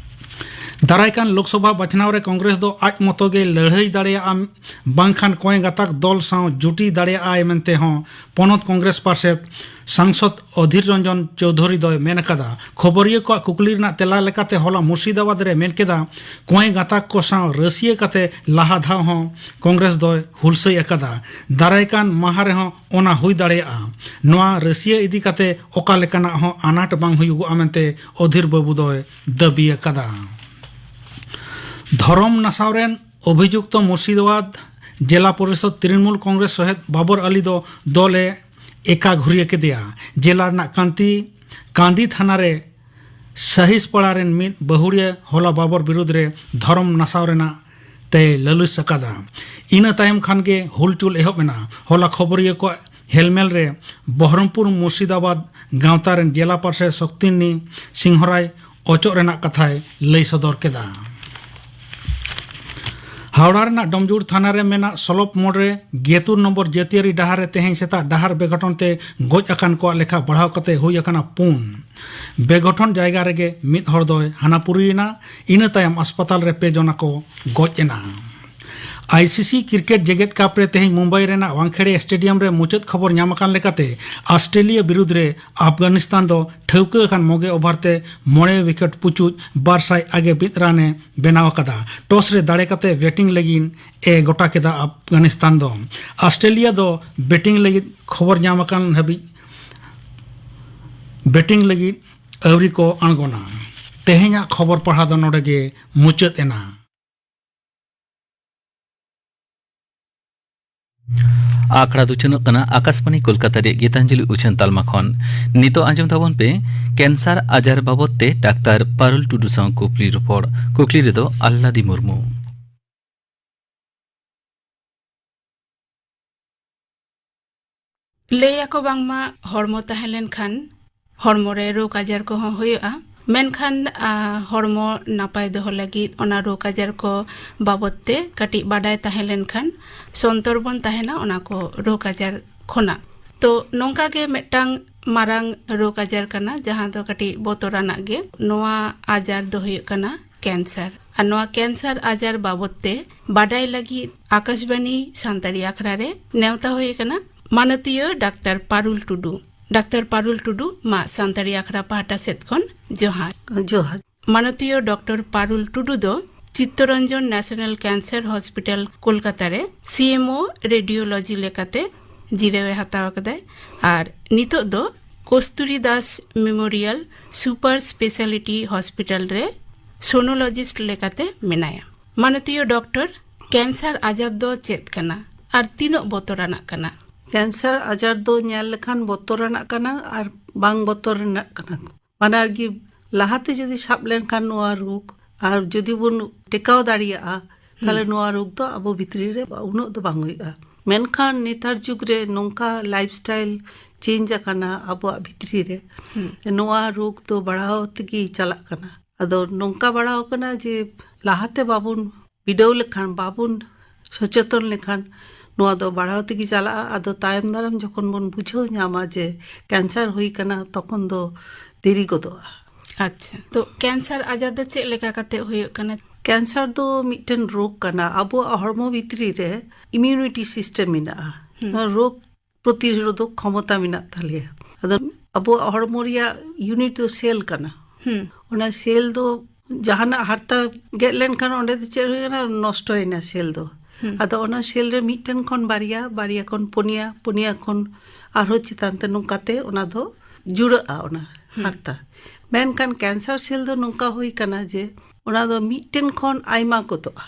ᱫᱟᱨᱟᱭ ᱠᱟᱱ ᱞᱳᱠᱥᱚᱵᱷᱟ ᱵᱟᱪᱷᱱᱟᱣ ᱨᱮ ᱠᱚᱝᱜᱨᱮᱥ ᱫᱚ ᱟᱡ ᱢᱚᱛᱚ ᱜᱮ ᱞᱟᱹᱲᱦᱟᱹᱭ ᱫᱟᱲᱮᱭᱟᱜᱼᱟ, ᱵᱟᱝᱠᱷᱟᱱ ᱠᱚᱭᱮ ᱜᱟᱛᱟᱠ ᱫᱚᱞ ᱥᱟᱶ ᱡᱩᱴᱤ ᱫᱟᱲᱮᱭᱟᱜᱼᱟᱭ ᱢᱮᱱᱛᱮ ᱦᱚᱸ ᱯᱚᱱᱚᱛ ᱠᱚᱝᱜᱨᱮᱥ ᱯᱟᱨᱥᱮᱛ ᱥᱟᱝᱥᱚᱫ ᱚᱫᱷᱤᱨ ᱨᱚᱧᱡᱚᱱ ᱪᱳᱣᱫᱷᱩᱨᱤ ᱫᱚᱭ ᱢᱮᱱ ᱟᱠᱟᱫᱟ᱾ ᱠᱷᱚᱵᱚᱨᱤᱭᱟᱹ ᱠᱚᱣᱟᱜ ᱠᱩᱠᱞᱤ ᱨᱮᱱᱟᱜ ᱛᱮᱞᱟ ᱞᱮᱠᱟᱛᱮ ᱦᱚᱞᱟ ᱢᱩᱨᱥᱤᱫᱟᱵᱟᱫᱽ ᱨᱮ ᱢᱮᱱ ᱠᱮᱫᱟ, ᱠᱚᱭᱮ ᱜᱟᱛᱟᱠ ᱠᱚ ᱥᱟᱶ ᱨᱟᱹᱥᱤᱭᱟᱹ ᱠᱟᱛᱮ ᱞᱟᱦᱟ ᱫᱷᱟᱣ ᱦᱚᱸ ᱠᱚᱝᱜᱨᱮᱥ ᱫᱚᱭ ᱦᱩᱞᱥᱟᱹᱭ ᱟᱠᱟᱫᱟ᱾ ᱫᱟᱨᱟᱭ ᱠᱟᱱ ᱢᱟᱦᱟ ᱨᱮᱦᱚᱸ ᱚᱱᱟ ᱦᱩᱭ ᱫᱟᱲᱮᱭᱟᱜᱼᱟ᱾ ᱱᱚᱣᱟ ᱨᱟᱹᱥᱤᱭᱟᱹ ᱤᱫᱤ ᱠᱟᱛᱮ ᱚᱠᱟ ᱞᱮᱠᱟᱱᱟᱜ ᱦᱚᱸ ᱟᱱᱟᱴ ᱵᱟᱝ ᱦᱩᱭᱩᱜᱚᱜᱼᱟ ᱢᱮᱱᱛᱮ ᱚᱫᱷᱤᱨ ᱵᱟᱹᱵᱩ ᱫᱚᱭ ᱫᱟᱹᱵᱤ ᱟᱠᱟᱫᱟ᱾ ᱫᱷᱚᱨᱚᱢ ᱱᱟᱥᱟᱣ ᱨᱮᱱ ᱚᱵᱷᱤᱡᱩᱠᱛᱚ ᱢᱩᱨᱥᱤᱫᱟᱵᱟᱫᱽ ᱡᱮᱞᱟ ᱯᱚᱨᱤᱥᱚᱫ ᱛᱨᱤᱱᱢᱩᱞ ᱠᱚᱝᱜᱨᱮᱥ ᱥᱚᱦᱮᱫ ᱵᱟᱵᱚᱨ ᱟᱞᱤ ᱫᱚ ᱫᱚᱞᱮ ᱮᱠᱟ ᱜᱷᱩᱨᱤᱭᱟᱹ ᱠᱮᱫᱮᱭᱟ᱾ ᱡᱮᱞᱟ ᱨᱮᱱᱟᱜ ᱠᱟᱱᱛᱤ, ᱠᱟᱸᱫᱤ ᱛᱷᱟᱱᱟ ᱨᱮ ᱥᱟᱦᱤᱥᱯᱟᱲᱟ ᱨᱮᱱ ᱢᱤᱫ ᱵᱟᱹᱦᱩᱲᱤᱭᱟᱹ ᱦᱚᱞᱟ ᱵᱟᱵᱚᱨ ᱵᱤᱨᱩᱫᱽ ᱨᱮ ᱫᱷᱚᱨᱚᱢ ᱱᱟᱥᱟᱣ ᱨᱮᱱᱟᱜ ᱛᱮᱭ ᱞᱟᱹᱞᱤᱥ ᱟᱠᱟᱫᱟ᱾ ᱤᱱᱟᱹ ᱛᱟᱭᱚᱢ ᱠᱷᱟᱱ ᱜᱮ ᱦᱩᱞᱪᱩᱞ ᱮᱦᱚᱵ ᱮᱱᱟ᱾ ᱦᱚᱞᱟ ᱠᱷᱚᱵᱚᱨᱤᱭᱟᱹ ᱠᱚ ᱦᱮᱞᱢᱮᱞ ᱨᱮ ᱵᱚᱦᱨᱚᱢᱯᱩᱨ ᱢᱩᱨᱥᱤᱫᱟᱵᱟᱫᱽ ᱜᱟᱶᱛᱟ ᱨᱮᱱ ᱡᱮᱞᱟ ᱯᱟᱨᱥᱮᱛ ᱥᱚᱠᱛᱤᱱᱤ ᱥᱤᱝᱦᱚᱨᱟᱭ ᱚᱪᱚᱜ ᱨᱮᱱᱟᱜ ᱠᱟᱛᱷᱟᱭ ᱞᱟᱹᱭ ᱥᱚᱫᱚᱨ ᱠᱮᱫᱟ᱾ ᱦᱟᱣᱲᱟ ᱨᱮᱱᱟᱜ ᱰᱚᱢᱡᱩᱲ ᱛᱷᱟᱱᱟ ᱨᱮ ᱢᱮᱱᱟᱜ ᱥᱚᱞᱚᱵ ᱢᱳᱲ ᱨᱮ ᱜᱮᱛᱩᱨ ᱱᱚᱢᱵᱚᱨ ᱡᱟᱹᱛᱤᱭᱟᱹᱨᱤ ᱰᱟᱦᱟᱨ ᱨᱮ ᱛᱮᱦᱮᱧ ᱥᱮᱛᱟᱜ ᱰᱟᱦᱟᱨ ᱵᱮᱜᱷᱚᱴᱚᱱ ᱛᱮ ᱜᱚᱡ ᱟᱠᱟᱱ ᱠᱚᱣᱟᱜ ᱞᱮᱠᱷᱟ ᱵᱟᱲᱦᱟᱣ ᱠᱟᱛᱮ ᱦᱩᱭ ᱟᱠᱟᱱᱟ ᱯᱩᱱ᱾ ᱵᱮᱜᱷᱚᱴᱚᱱ ᱡᱟᱭᱜᱟ ᱨᱮᱜᱮ ᱢᱤᱫ ᱦᱚᱲ ᱫᱚᱭ ᱦᱟᱱᱟᱯᱩᱨᱤᱭᱮᱱᱟ᱾ ᱤᱱᱟᱹ ᱛᱟᱭᱚᱢ ᱟᱥᱯᱟᱛᱟᱞ ᱨᱮ ᱯᱮ ᱡᱚᱱᱟ ᱠᱚ ᱜᱚᱡ ᱮᱱᱟ᱾ ᱟᱭᱥᱤᱥᱤ ᱠᱨᱤᱠᱮᱴ ᱡᱮᱜᱮᱛ ᱠᱟᱯ ᱨᱮ ᱛᱮᱦᱮᱧ ᱢᱩᱢᱵᱟᱭ ᱨᱮᱱᱟᱜ ᱣᱟᱝᱠᱷᱮᱲᱮ ᱥᱴᱮᱰᱤᱭᱟᱢ ᱨᱮ ᱢᱩᱪᱟᱹᱫ ᱠᱷᱚᱵᱚᱨ ᱧᱟᱢ ᱟᱠᱟᱱ ᱞᱮᱠᱟᱛᱮ ᱚᱥᱴᱨᱮᱞᱤᱭᱟ ᱵᱤᱨᱩᱫᱽ ᱨᱮ ᱟᱯᱷᱜᱟᱱᱤᱥᱛᱟᱱ ᱫᱚ ᱴᱷᱟᱹᱣᱠᱟᱹ ᱟᱠᱟᱱ ᱢᱚᱜᱮ ᱳᱵᱷᱟᱨ ᱛᱮ ᱢᱚᱬᱮ ᱣᱤᱠᱮᱴ ᱯᱩᱪᱩᱡ ᱵᱟᱨ ᱥᱟᱭ ᱟᱜᱮ ᱢᱤᱫ ᱨᱟᱱ ᱮ ᱵᱮᱱᱟᱣ ᱟᱠᱟᱫᱟ᱾ ᱴᱚᱥ ᱨᱮ ᱫᱟᱲᱮ ᱠᱟᱛᱮ ᱵᱮᱴᱤᱝ ᱞᱟᱹᱜᱤᱫ ᱮ ᱜᱚᱴᱟ ᱠᱮᱫᱟ ᱟᱯᱷᱜᱟᱱᱤᱥᱛᱟᱱ ᱫᱚ᱾ ᱚᱥᱴᱨᱮᱞᱤᱭᱟ ᱫᱚ ᱵᱮᱴᱤᱝ ᱞᱟᱹᱜᱤᱫ ᱠᱷᱚᱵᱚᱨ ᱧᱟᱢ ᱟᱠᱟᱱ ᱦᱟᱹᱵᱤᱡ ᱵᱮᱴᱤᱝ ᱞᱟᱹᱜᱤᱫ ᱟᱹᱣᱨᱤ ᱠᱚ ᱟᱬᱜᱚᱱᱟ᱾ ᱛᱮᱦᱮᱧᱟᱜ ᱠᱷᱚᱵᱚᱨ ᱯᱟᱲᱦᱟᱣ ᱫᱚ ᱱᱚᱰᱮ ᱜᱮ ᱢᱩᱪᱟᱹᱫ ᱮᱱᱟ᱾ ᱟᱠᱷᱲᱟ ᱫᱚ ᱪᱟᱹᱞᱩᱜ ᱠᱟᱱᱟ ᱟᱠᱟᱥᱵᱟᱱᱤ ᱠᱳᱞᱠᱟᱛᱟ ᱨᱮᱭᱟᱜ ᱜᱤᱛᱟᱧᱡᱚᱞᱤ ᱩᱪᱷᱟᱹᱱ ᱛᱟᱞᱢᱟ ᱠᱷᱚᱱ᱾ ᱱᱤᱛᱚᱜ ᱟᱸᱡᱚᱢ ᱛᱟᱵᱚᱱ ᱯᱮ ᱠᱮᱱᱥᱟᱨ ᱟᱡᱟᱨ ᱵᱟᱵᱚᱫ ᱛᱮ ᱰᱟᱠᱛᱟᱨ ᱯᱟᱨᱩᱞ ᱴᱩᱰᱩ ᱥᱟᱶ ᱠᱩᱠᱞᱤ ᱨᱚᱯᱚᱲ᱾ ᱠᱩᱠᱞᱤ ᱨᱮᱫᱚ ᱟᱞᱞᱟᱫᱤ ᱢᱩᱨᱢᱩ᱾ ᱞᱟᱹᱭ ᱟᱠᱚ ᱵᱟᱝᱢᱟ ᱦᱚᱲᱢᱚ ᱛᱟᱦᱮᱸ ᱞᱮᱱᱠᱷᱟᱱ ᱦᱚᱲᱢᱚ ᱨᱮ ᱨᱳᱜᱽ ᱟᱡᱟᱨ ᱠᱚᱦᱚᱸ ᱦᱩᱭᱩᱜᱼᱟ᱾ ᱢᱮᱱᱠᱷᱟᱱ, ᱟ, ᱦᱚᱲᱢᱚ ᱱᱟᱯᱟᱭ ᱫᱚᱦᱚ ᱞᱟᱹᱜᱤᱫ ᱚᱱᱟ ᱨᱳᱜᱽ ᱟᱡᱟᱨ ᱠᱚ ᱵᱟᱵᱚᱫ ᱛᱮ ᱠᱟᱹᱴᱤᱡ ᱵᱟᱰᱟᱭ ᱛᱟᱦᱮᱸ ᱞᱮᱱᱠᱷᱟᱱ ᱥᱚᱱᱛᱚᱨ ᱵᱚᱱ ᱛᱟᱦᱮᱱᱟ ᱚᱱᱟ ᱠᱚ ᱨᱳᱜᱽ ᱟᱡᱟᱨ ᱠᱷᱚᱱᱟᱜ᱾ ᱛᱚ, ᱱᱚᱝᱠᱟ ᱜᱮ ᱢᱤᱫᱴᱟᱝ ᱢᱟᱨᱟᱝ ᱨᱳᱜᱽ ᱟᱡᱟᱨ ᱠᱟᱱᱟ, ᱡᱟᱦᱟᱸ ᱫᱚ ᱠᱟᱹᱴᱤᱡ ᱵᱚᱛᱚᱨᱟᱱᱟᱜ ᱜᱮ᱾ ᱱᱚᱣᱟ ᱟᱡᱟᱨ ᱫᱚ ᱦᱩᱭᱩᱜ ᱠᱟᱱᱟ ᱠᱮᱱᱥᱟᱨ᱾ ᱟᱨ ᱱᱚᱣᱟ ᱠᱮᱱᱥᱟᱨ ᱟᱡᱟᱨ ᱵᱟᱵᱚᱫ ᱛᱮ ᱵᱟᱰᱟᱭ ᱞᱟᱹᱜᱤᱫ ᱟᱠᱟᱥᱵᱟᱱᱤ ᱥᱟᱱᱛᱟᱲᱤ ᱟᱠᱷᱲᱟ ᱨᱮ ᱱᱮᱣᱛᱟ ᱦᱩᱭ ᱟᱠᱟᱱᱟ ᱢᱟᱱᱚᱛᱤᱭᱟᱹ ᱰᱟᱠᱛᱟᱨ ᱯᱟᱨᱩᱞ ᱴᱩᱰᱩ᱾ ᱰᱟᱠᱛᱟᱨ ᱯᱟᱨᱩᱞ ᱴᱩᱰᱩ, ᱢᱟ ᱥᱟᱱᱛᱟᱲᱤ ᱟᱠᱷᱲᱟ ᱯᱟᱦᱴᱟ ᱥᱮᱫ ᱠᱷᱚᱱ ᱡᱚᱦᱟᱨ᱾ ᱡᱚᱦᱟᱨ᱾ ᱢᱟᱱᱚᱛᱤᱭᱟᱹ ᱰᱚᱠᱴᱚᱨ ᱯᱟᱨᱩᱞ ᱴᱩᱰᱩ ᱫᱚ ᱪᱤᱛᱛᱚᱨᱚᱧᱡᱚᱱ ᱱᱮᱥᱱᱟᱞ ᱠᱮᱱᱥᱟᱨ ᱦᱚᱥᱯᱤᱴᱟᱞ ᱠᱳᱞᱠᱟᱛᱟ ᱨᱮ ᱥᱤ ᱮᱢ ᱳ ᱨᱮᱰᱤᱭᱳᱞᱚᱡᱤ ᱞᱮᱠᱟᱛᱮ ᱡᱤᱨᱟᱹᱣ ᱮ ᱦᱟᱛᱟᱣ ᱟᱠᱟᱫᱟᱭ ᱟᱨ ᱱᱤᱛᱚᱜ ᱫᱚ Kasturi Das memorial super speciality hospital ᱨᱮ ᱥᱳᱱᱳᱞᱚᱡᱤᱥᱴ ᱞᱮᱠᱟᱛᱮ ᱢᱮᱱᱟᱭᱟ᱾ ᱢᱟᱱᱚᱛᱤᱭᱚ ᱰᱚᱠᱴᱚᱨ, ᱠᱮᱱᱥᱟᱨ ᱟᱡᱟᱨ ᱫᱚ ᱪᱮᱫ ᱠᱟᱱᱟ ᱟᱨ ᱛᱤᱱᱟᱹᱜ ᱵᱚᱛᱚᱨᱟᱱᱟᱜ ᱠᱟᱱᱟ? ᱠᱮᱱᱥᱟᱨ ᱟᱡᱟᱨ ᱫᱚ ᱧᱮᱞ ᱞᱮᱠᱷᱟᱱ ᱵᱚᱛᱚᱨᱟᱱᱟᱜ ᱠᱟᱱᱟ ᱟᱨ ᱵᱟᱝ ᱵᱚᱛᱚᱨᱟᱱᱟᱜ ᱠᱟᱱᱟ᱾ ᱵᱟᱱᱟᱨ ᱜᱮ ᱞᱟᱦᱟᱛᱮ ᱡᱩᱫᱤ ᱥᱟᱵ ᱞᱮᱱᱠᱷᱟᱱ ᱱᱚᱣᱟ ᱨᱳᱜᱽ ᱟᱨ ᱡᱩᱫᱤ ᱵᱚᱱ ᱴᱮᱠᱟᱣ ᱫᱟᱲᱮᱭᱟᱜᱼᱟ, ᱛᱟᱦᱞᱮ ᱱᱚᱣᱟ ᱨᱳᱜᱽ ᱫᱚ ᱟᱵᱚ ᱵᱷᱤᱛᱨᱤ ᱨᱮ ᱩᱱᱟᱹᱜ ᱫᱚ ᱵᱟᱝ ᱦᱩᱭᱩᱜᱼᱟ᱾ ᱢᱮᱱᱠᱷᱟᱱ ᱱᱮᱛᱟᱨ ᱡᱩᱜᱽ ᱨᱮ ᱱᱚᱝᱠᱟ ᱞᱟᱭᱤᱯᱷ ᱥᱴᱟᱭᱤᱞ ᱪᱮᱧᱡᱽ ᱟᱠᱟᱱᱟ ᱟᱵᱚᱣᱟᱜ ᱵᱷᱤᱛᱨᱤ ᱨᱮ, ᱱᱚᱣᱟ ᱨᱳᱜᱽ ᱫᱚ ᱵᱟᱲᱦᱟᱣ ᱛᱮᱜᱮ ᱪᱟᱞᱟᱜ ᱠᱟᱱᱟ᱾ ᱟᱫᱚ ᱱᱚᱝᱠᱟ ᱵᱟᱲᱦᱟᱣ ᱠᱟᱱᱟ ᱡᱮ ᱞᱟᱦᱟᱛᱮ ᱵᱟᱵᱚᱱ ᱵᱤᱰᱟᱹᱣ ᱞᱮᱠᱷᱟᱱ, ᱵᱟᱵᱚᱱ ᱥᱚᱪᱮᱛᱚᱱ ᱞᱮᱠᱷᱟᱱ ᱱᱚᱣᱟ ᱫᱚ ᱵᱟᱲᱦᱟᱣ ᱛᱮᱜᱮ ᱪᱟᱞᱟᱜᱼᱟ᱾ ᱟᱫᱚ ᱛᱟᱭᱚᱢ ᱫᱟᱨᱟᱢ ᱡᱚᱠᱷᱚᱱ ᱵᱚᱱ ᱵᱩᱡᱷᱟᱹᱣ ᱧᱟᱢᱟ ᱡᱮ ᱠᱮᱱᱥᱟᱨ ᱦᱩᱭ ᱠᱟᱱᱟ, ᱛᱚᱠᱷᱚᱱ ᱫᱚ ᱫᱮᱨᱤ ᱜᱚᱫᱚᱜᱼᱟ᱾ ᱟᱪᱪᱷᱟ, ᱛᱚ ᱠᱮᱱᱥᱟᱨ ᱟᱡᱟᱨ ᱫᱚ ᱪᱮᱫ ᱞᱮᱠᱟ ᱠᱟᱛᱮ ᱦᱩᱭᱩᱜ ᱠᱟᱱᱟ? ᱠᱮᱱᱥᱟᱨ ᱫᱚ ᱢᱤᱫᱴᱮᱱ ᱨᱳᱜᱽ ᱠᱟᱱᱟ᱾ ᱟᱵᱚᱣᱟᱜ ᱦᱚᱲᱢᱚ ᱵᱷᱤᱛᱨᱤ ᱨᱮ ᱤᱢᱤᱭᱩᱱᱤᱴᱤ ᱥᱤᱥᱴᱮᱢ ᱢᱮᱱᱟᱜᱼᱟ᱾ ᱱᱚᱣᱟ ᱨᱳᱜᱽ ᱯᱨᱚᱛᱤᱨᱳᱫᱷᱚᱠ ᱠᱷᱚᱢᱚᱛᱟ ᱢᱮᱱᱟᱜ ᱛᱟᱞᱮᱭᱟ᱾ ᱟᱫᱚ ᱟᱵᱚᱣᱟᱜ ᱦᱚᱲᱢᱚ ᱨᱮᱭᱟᱜ ᱤᱭᱩᱱᱤᱴ ᱫᱚ ᱥᱮᱞ ᱠᱟᱱᱟ᱾ ᱚᱱᱟ ᱥᱮᱞ ᱫᱚ ᱡᱟᱦᱟᱱᱟᱜ ᱦᱟᱨᱛᱟ ᱜᱮᱫ ᱞᱮᱱᱠᱷᱟᱱ ᱚᱸᱰᱮ ᱫᱚ ᱪᱮᱫ ᱦᱩᱭ ᱠᱟᱱᱟ? ᱱᱚᱥᱴᱚᱭᱮᱱᱟ ᱥᱮᱞ ᱫᱚ᱾ ᱟᱫᱚ ᱚᱱᱟ ᱥᱮᱞ ᱨᱮ ᱢᱤᱫᱴᱮᱱ ᱠᱷᱚᱱ ᱵᱟᱨᱭᱟ, ᱵᱟᱨᱭᱟ ᱠᱷᱚᱱ ᱯᱩᱱᱭᱟ, ᱯᱩᱱᱭᱟ ᱠᱷᱚᱱ ᱟᱨᱦᱚᱸ ᱪᱮᱛᱟᱱ ᱛᱮ ᱱᱚᱝᱠᱟᱛᱮ ᱚᱱᱟ ᱫᱚ ᱡᱩᱲᱟᱹᱜᱼᱟ, ᱚᱱᱟ ᱦᱟᱨᱛᱟ᱾ ᱢᱮᱱᱠᱷᱟᱱ ᱠᱮᱱᱥᱟᱨ ᱥᱮᱞ ᱫᱚ ᱱᱚᱝᱠᱟ ᱦᱩᱭ ᱠᱟᱱᱟ ᱡᱮ ᱚᱱᱟ ᱫᱚ ᱢᱤᱫᱴᱮᱱ ᱠᱷᱚᱱ ᱟᱭᱢᱟ ᱜᱚᱫᱚᱜᱼᱟ᱾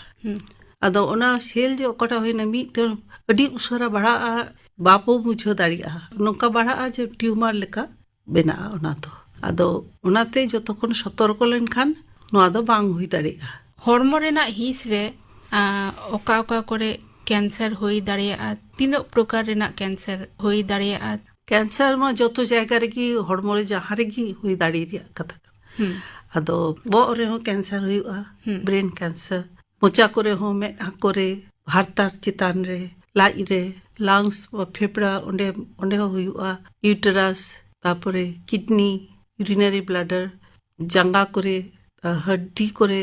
ᱟᱫᱚ ᱚᱱᱟ ᱥᱮᱞ ᱡᱮ ᱚᱠᱟᱴᱟᱜ ᱦᱩᱭᱱᱟ, ᱢᱤᱫᱴᱮᱱ ᱟᱹᱰᱤ ᱩᱥᱟᱹᱨᱟ ᱵᱟᱲᱦᱟᱜᱼᱟ, ᱵᱟᱵᱚ ᱵᱩᱡᱷᱟᱹᱣ ᱫᱟᱲᱮᱭᱟᱜᱼᱟ, ᱱᱚᱝᱠᱟ ᱵᱟᱲᱦᱟᱜᱼᱟ ᱡᱮ ᱴᱤᱭᱩᱢᱟᱨ ᱞᱮᱠᱟ ᱵᱮᱱᱟᱜᱼᱟ᱾ ᱚᱱᱟ ᱫᱚ ᱟᱫᱚ ᱚᱱᱟᱛᱮ ᱡᱚᱛᱚ ᱠᱷᱚᱱ ᱥᱚᱛᱚᱨᱠᱚ ᱞᱮᱱᱠᱷᱟᱱ ᱱᱚᱣᱟ ᱫᱚ ᱵᱟᱝ ᱦᱩᱭ ᱫᱟᱲᱮᱭᱟᱜᱼᱟ᱾ ᱦᱚᱲᱢᱚ ᱨᱮᱱᱟᱜ ᱦᱤᱸᱥ ᱨᱮ, ᱟ, ᱚᱠᱟ ᱚᱠᱟ ᱠᱚᱨᱮ ᱠᱮᱱᱥᱟᱨ ᱦᱩᱭ ᱫᱟᱲᱮᱭᱟᱜᱼᱟ? ᱛᱤᱱᱟᱹᱜ ᱯᱨᱚᱠᱟᱨ ᱨᱮᱱᱟᱜ ᱠᱮᱱᱥᱟᱨ ᱦᱩᱭ ᱫᱟᱲᱮᱭᱟᱜᱼᱟ? ᱠᱮᱱᱥᱟᱨ ᱢᱟ ᱡᱚᱛᱚ ᱡᱟᱭᱜᱟ ᱨᱮᱜᱮ, ᱦᱚᱲᱢᱚ ᱨᱮ ᱡᱟᱦᱟᱸ ᱨᱮᱜᱮ ᱦᱩᱭ ᱫᱟᱲᱮ ᱨᱮᱭᱟᱜ ᱠᱟᱛᱷᱟ ᱠᱟᱱᱟ᱾ ᱟᱫᱚ ᱵᱚᱦᱚᱜ ᱨᱮᱦᱚᱸ ᱠᱮᱱᱥᱟᱨ ᱦᱩᱭᱩᱜᱼᱟ, ᱵᱨᱮᱱ ᱠᱮᱱᱥᱟᱨ, ᱢᱚᱪᱟ ᱠᱚᱨᱮ ᱦᱚᱸ, ᱢᱮᱫᱦᱟ ᱠᱚᱨᱮ, ᱦᱟᱨᱛᱟᱨ ᱪᱮᱛᱟᱱ ᱨᱮ, ᱞᱟᱡ ᱨᱮ, ᱞᱟᱝᱥ ᱵᱟ ᱯᱷᱮᱯᱲᱟ, ᱚᱸᱰᱮ, ᱚᱸᱰᱮ ᱦᱚᱸ ᱦᱩᱭᱩᱜᱼᱟ, ᱤᱭᱩᱴᱮᱨᱟᱥ, ᱛᱟᱯᱚᱨᱮ ᱠᱤᱰᱱᱤ, ᱤᱭᱩᱨᱤᱱᱟᱨᱤ ᱵᱞᱟᱰᱟᱨ, ᱡᱟᱸᱜᱟ ᱠᱚᱨᱮ, ᱦᱟᱰᱰᱤ ᱠᱚᱨᱮ,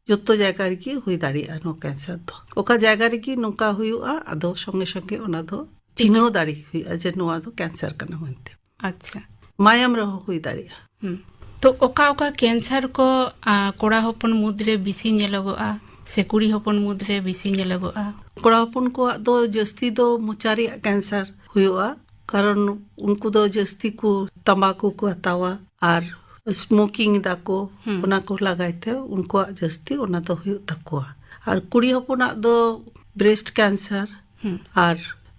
ᱡᱚᱛᱚ ᱡᱟᱭᱜᱟ ᱨᱮᱜᱮ ᱦᱩᱭ ᱫᱟᱲᱮᱭᱟᱜᱼᱟ ᱱᱚᱣᱟ ᱠᱮᱱᱥᱟᱨ ᱫᱚ᱾ ᱚᱠᱟ ᱡᱟᱭᱜᱟ ᱨᱮᱜᱮ ᱱᱚᱝᱠᱟ ᱦᱩᱭᱩᱜᱼᱟ, ᱟᱫᱚ ᱥᱚᱸᱜᱮ ᱥᱚᱸᱜᱮ ᱚᱱᱟ ᱫᱚ ᱪᱤᱱᱦᱟᱹᱣ ᱫᱟᱲᱮ ᱦᱩᱭᱩᱜᱼᱟ ᱡᱮ ᱱᱚᱣᱟ ᱫᱚ ᱠᱮᱱᱥᱟᱨ ᱠᱟᱱᱟ ᱢᱮᱱᱛᱮ᱾ ᱟᱪᱪᱷᱟ᱾ ᱢᱟᱭᱟᱢ ᱨᱮᱦᱚᱸ ᱦᱩᱭ ᱫᱟᱲᱮᱭᱟᱜᱼᱟ᱾ ᱛᱚ ᱚᱠᱟ ᱚᱠᱟ ᱠᱮᱱᱥᱟᱨ ᱠᱚ, ᱟ, ᱠᱚᱲᱟ ᱦᱚᱯᱚᱱ ᱢᱩᱫᱽᱨᱮ ᱵᱮᱥᱤ ᱧᱮᱞᱚᱜᱚᱜᱼᱟ ᱥᱮ ᱠᱩᱲᱤ ᱦᱚᱯᱚᱱ ᱢᱩᱫᱽᱨᱮ ᱵᱮᱥᱤ ᱧᱮᱞᱚᱜᱚᱜᱼᱟ? ᱠᱚᱲᱟ ᱦᱚᱯᱚᱱ ᱠᱚᱣᱟᱜ ᱫᱚ ᱡᱟᱹᱥᱛᱤ ᱫᱚ ᱢᱚᱪᱟ ᱨᱮᱭᱟᱜ ᱠᱮᱱᱥᱟᱨ ᱦᱩᱭᱩᱜᱼᱟ, ᱠᱟᱨᱚᱱ ᱩᱱᱠᱩ ᱫᱚ ᱡᱟᱹᱥᱛᱤ ᱠᱚ ᱛᱟᱢᱵᱟᱠᱩ ᱠᱚ ᱦᱟᱛᱟᱣᱟ ᱟᱨ ᱥᱢᱳᱠᱤᱝ ᱫᱟᱠᱚ, ᱚᱱᱟ ᱠᱚ ᱞᱟᱜᱟᱭ ᱛᱮ ᱩᱱᱠᱩᱣᱟᱜ ᱡᱟᱹᱥᱛᱤ ᱚᱱᱟ ᱫᱚ ᱦᱩᱭᱩᱜ ᱛᱟᱠᱚᱣᱟ᱾ ᱟᱨ ᱠᱩᱲᱤ ᱦᱚᱯᱚᱱᱟᱜ ᱫᱚ ᱵᱨᱮᱥᱴ ᱠᱮᱱᱥᱟᱨ ᱟᱨ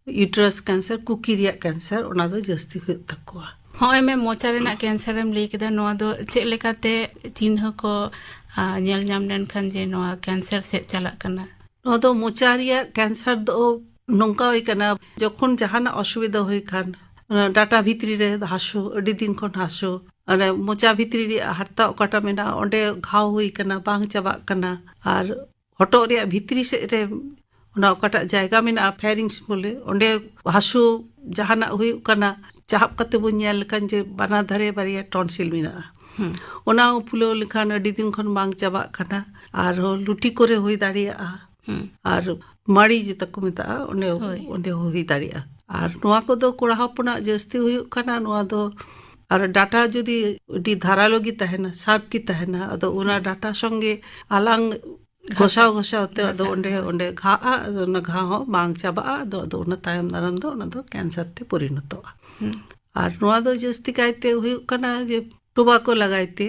ᱤᱭᱩᱴᱨᱟᱥ ᱠᱮᱱᱥᱟᱨ, ᱠᱩᱠᱤ ᱨᱮᱭᱟᱜ ᱠᱮᱱᱥᱟᱨ, ᱚᱱᱟ ᱫᱚ ᱡᱟᱹᱥᱛᱤ ᱦᱩᱭᱩᱜ ᱛᱟᱠᱚᱣᱟ᱾ ᱦᱚᱸᱜᱼᱚᱭ ᱢᱮ ᱢᱚᱪᱟ ᱨᱮᱱᱟᱜ ᱠᱮᱱᱥᱟᱨ ᱮᱢ ᱞᱟᱹᱭ ᱠᱮᱫᱟ, ᱱᱚᱣᱟ ᱫᱚ ᱪᱮᱫ ᱞᱮᱠᱟᱛᱮ ᱪᱤᱱᱦᱟᱹ ᱠᱚ ᱧᱮᱞ ᱧᱟᱢ ᱞᱮᱱᱠᱷᱟᱱ ᱡᱮ ᱱᱚᱣᱟ ᱠᱮᱱᱥᱟᱨ ᱥᱮᱫ ᱪᱟᱞᱟᱜ ᱠᱟᱱᱟ? ᱱᱚᱣᱟ ᱫᱚ ᱢᱚᱪᱟ ᱨᱮᱭᱟᱜ ᱠᱮᱱᱥᱟᱨ ᱫᱚ ᱱᱚᱝᱠᱟ ᱦᱩᱭ ᱠᱟᱱᱟ, ᱡᱚᱠᱷᱚᱱ ᱡᱟᱦᱟᱱᱟᱜ ᱚᱥᱩᱵᱤᱫᱷᱟ ᱦᱩᱭ ᱠᱷᱟᱱ, ᱰᱟᱴᱟ ᱵᱷᱤᱛᱨᱤ ᱨᱮ ᱦᱟᱹᱥᱩ, ᱟᱹᱰᱤ ᱫᱤᱱ ᱠᱷᱚᱱ ᱦᱟᱹᱥᱩ, ᱢᱚᱪᱟ ᱵᱷᱤᱛᱨᱤ ᱨᱮᱭᱟᱜ ᱦᱟᱨᱛᱟ ᱚᱠᱟᱴᱟᱜ ᱢᱮᱱᱟᱜᱼᱟ, ᱚᱸᱰᱮ ᱜᱷᱟᱣ ᱦᱩᱭ ᱠᱟᱱᱟ, ᱵᱟᱝ ᱪᱟᱵᱟᱜ ᱠᱟᱱᱟ, ᱟᱨ ᱦᱚᱴᱚᱜ ᱨᱮᱭᱟᱜ ᱵᱷᱤᱛᱨᱤ ᱥᱮᱫ ᱨᱮ ᱚᱱᱟ ᱚᱠᱟᱴᱟᱜ ᱡᱟᱭᱜᱟ ᱢᱮᱱᱟᱜᱼᱟ, ᱯᱷᱮᱨᱤᱝᱥ ᱵᱚᱞᱮ, ᱚᱸᱰᱮ ᱦᱟᱹᱥᱩ ᱡᱟᱦᱟᱱᱟᱜ ᱦᱩᱭᱩᱜ ᱠᱟᱱᱟ, ᱪᱟᱦᱟᱵ ᱠᱟᱛᱮ ᱵᱚᱱ ᱧᱮᱞ ᱞᱮᱠᱷᱟᱱ ᱡᱮ ᱵᱟᱱᱟᱨ ᱫᱷᱟᱨᱮ ᱵᱟᱨᱭᱟ ᱴᱚᱱᱥᱤᱞ ᱢᱮᱱᱟᱜᱼᱟ᱾ ᱚᱱᱟ ᱦᱚᱸ ᱯᱷᱩᱞᱟᱹᱣ ᱞᱮᱠᱷᱟᱱ ᱟᱹᱰᱤ ᱫᱤᱱ ᱠᱷᱚᱱ ᱵᱟᱝ ᱪᱟᱵᱟᱜ ᱠᱟᱱᱟ᱾ ᱟᱨᱦᱚᱸ ᱞᱩᱴᱤ ᱠᱚᱨᱮ ᱦᱩᱭ ᱫᱟᱲᱮᱭᱟᱜᱼᱟ᱾ ᱟᱨ ᱢᱟᱲᱤ ᱡᱮᱴᱟ ᱠᱚ ᱢᱮᱛᱟᱜᱼᱟ, ᱚᱸᱰᱮ, ᱚᱸᱰᱮ ᱦᱚᱸ ᱦᱩᱭ ᱫᱟᱲᱮᱭᱟᱜᱼᱟ᱾ ᱟᱨ ᱱᱚᱣᱟ ᱠᱚᱫᱚ ᱠᱚᱲᱟ ᱦᱚᱯᱚᱱᱟᱜ ᱡᱟᱹᱥᱛᱤ ᱦᱩᱭᱩᱜ ᱠᱟᱱᱟ᱾ ᱱᱚᱣᱟ ᱫᱚ ᱟᱨ ᱰᱟᱴᱟ ᱡᱩᱫᱤ ᱟᱹᱰᱤ ᱫᱷᱟᱨᱟᱞᱳ ᱜᱮ ᱛᱟᱦᱮᱱᱟ, ᱥᱟᱨᱯ ᱜᱮ ᱛᱟᱦᱮᱱᱟ, ᱟᱫᱚ ᱚᱱᱟ ᱰᱟᱴᱟ ᱥᱚᱸᱜᱮ ᱟᱞᱟᱝ ᱜᱷᱚᱥᱟᱣ ᱜᱷᱚᱥᱟᱣ ᱛᱮ ᱟᱫᱚ ᱚᱸᱰᱮ, ᱚᱸᱰᱮ ᱜᱷᱟᱜᱼᱟ, ᱟᱫᱚ ᱚᱱᱟ ᱜᱷᱟ ᱦᱚᱸ ᱵᱟᱝ ᱪᱟᱵᱟᱜᱼᱟ᱾ ᱟᱫᱚ, ᱟᱫᱚ ᱚᱱᱟ ᱛᱟᱭᱚᱢ ᱫᱟᱨᱟᱢ ᱫᱚ ᱚᱱᱟ ᱫᱚ ᱠᱮᱱᱥᱟᱨ ᱛᱮ ᱯᱚᱨᱤᱱᱚᱛᱚᱜᱼᱟ᱾ ᱟᱨ ᱱᱚᱣᱟ ᱫᱚ ᱡᱟᱹᱥᱛᱤ ᱠᱟᱭᱛᱮ ᱦᱩᱭᱩᱜ ᱠᱟᱱᱟ ᱡᱮ ᱴᱳᱵᱟᱠᱳ ᱞᱟᱜᱟᱭ ᱛᱮ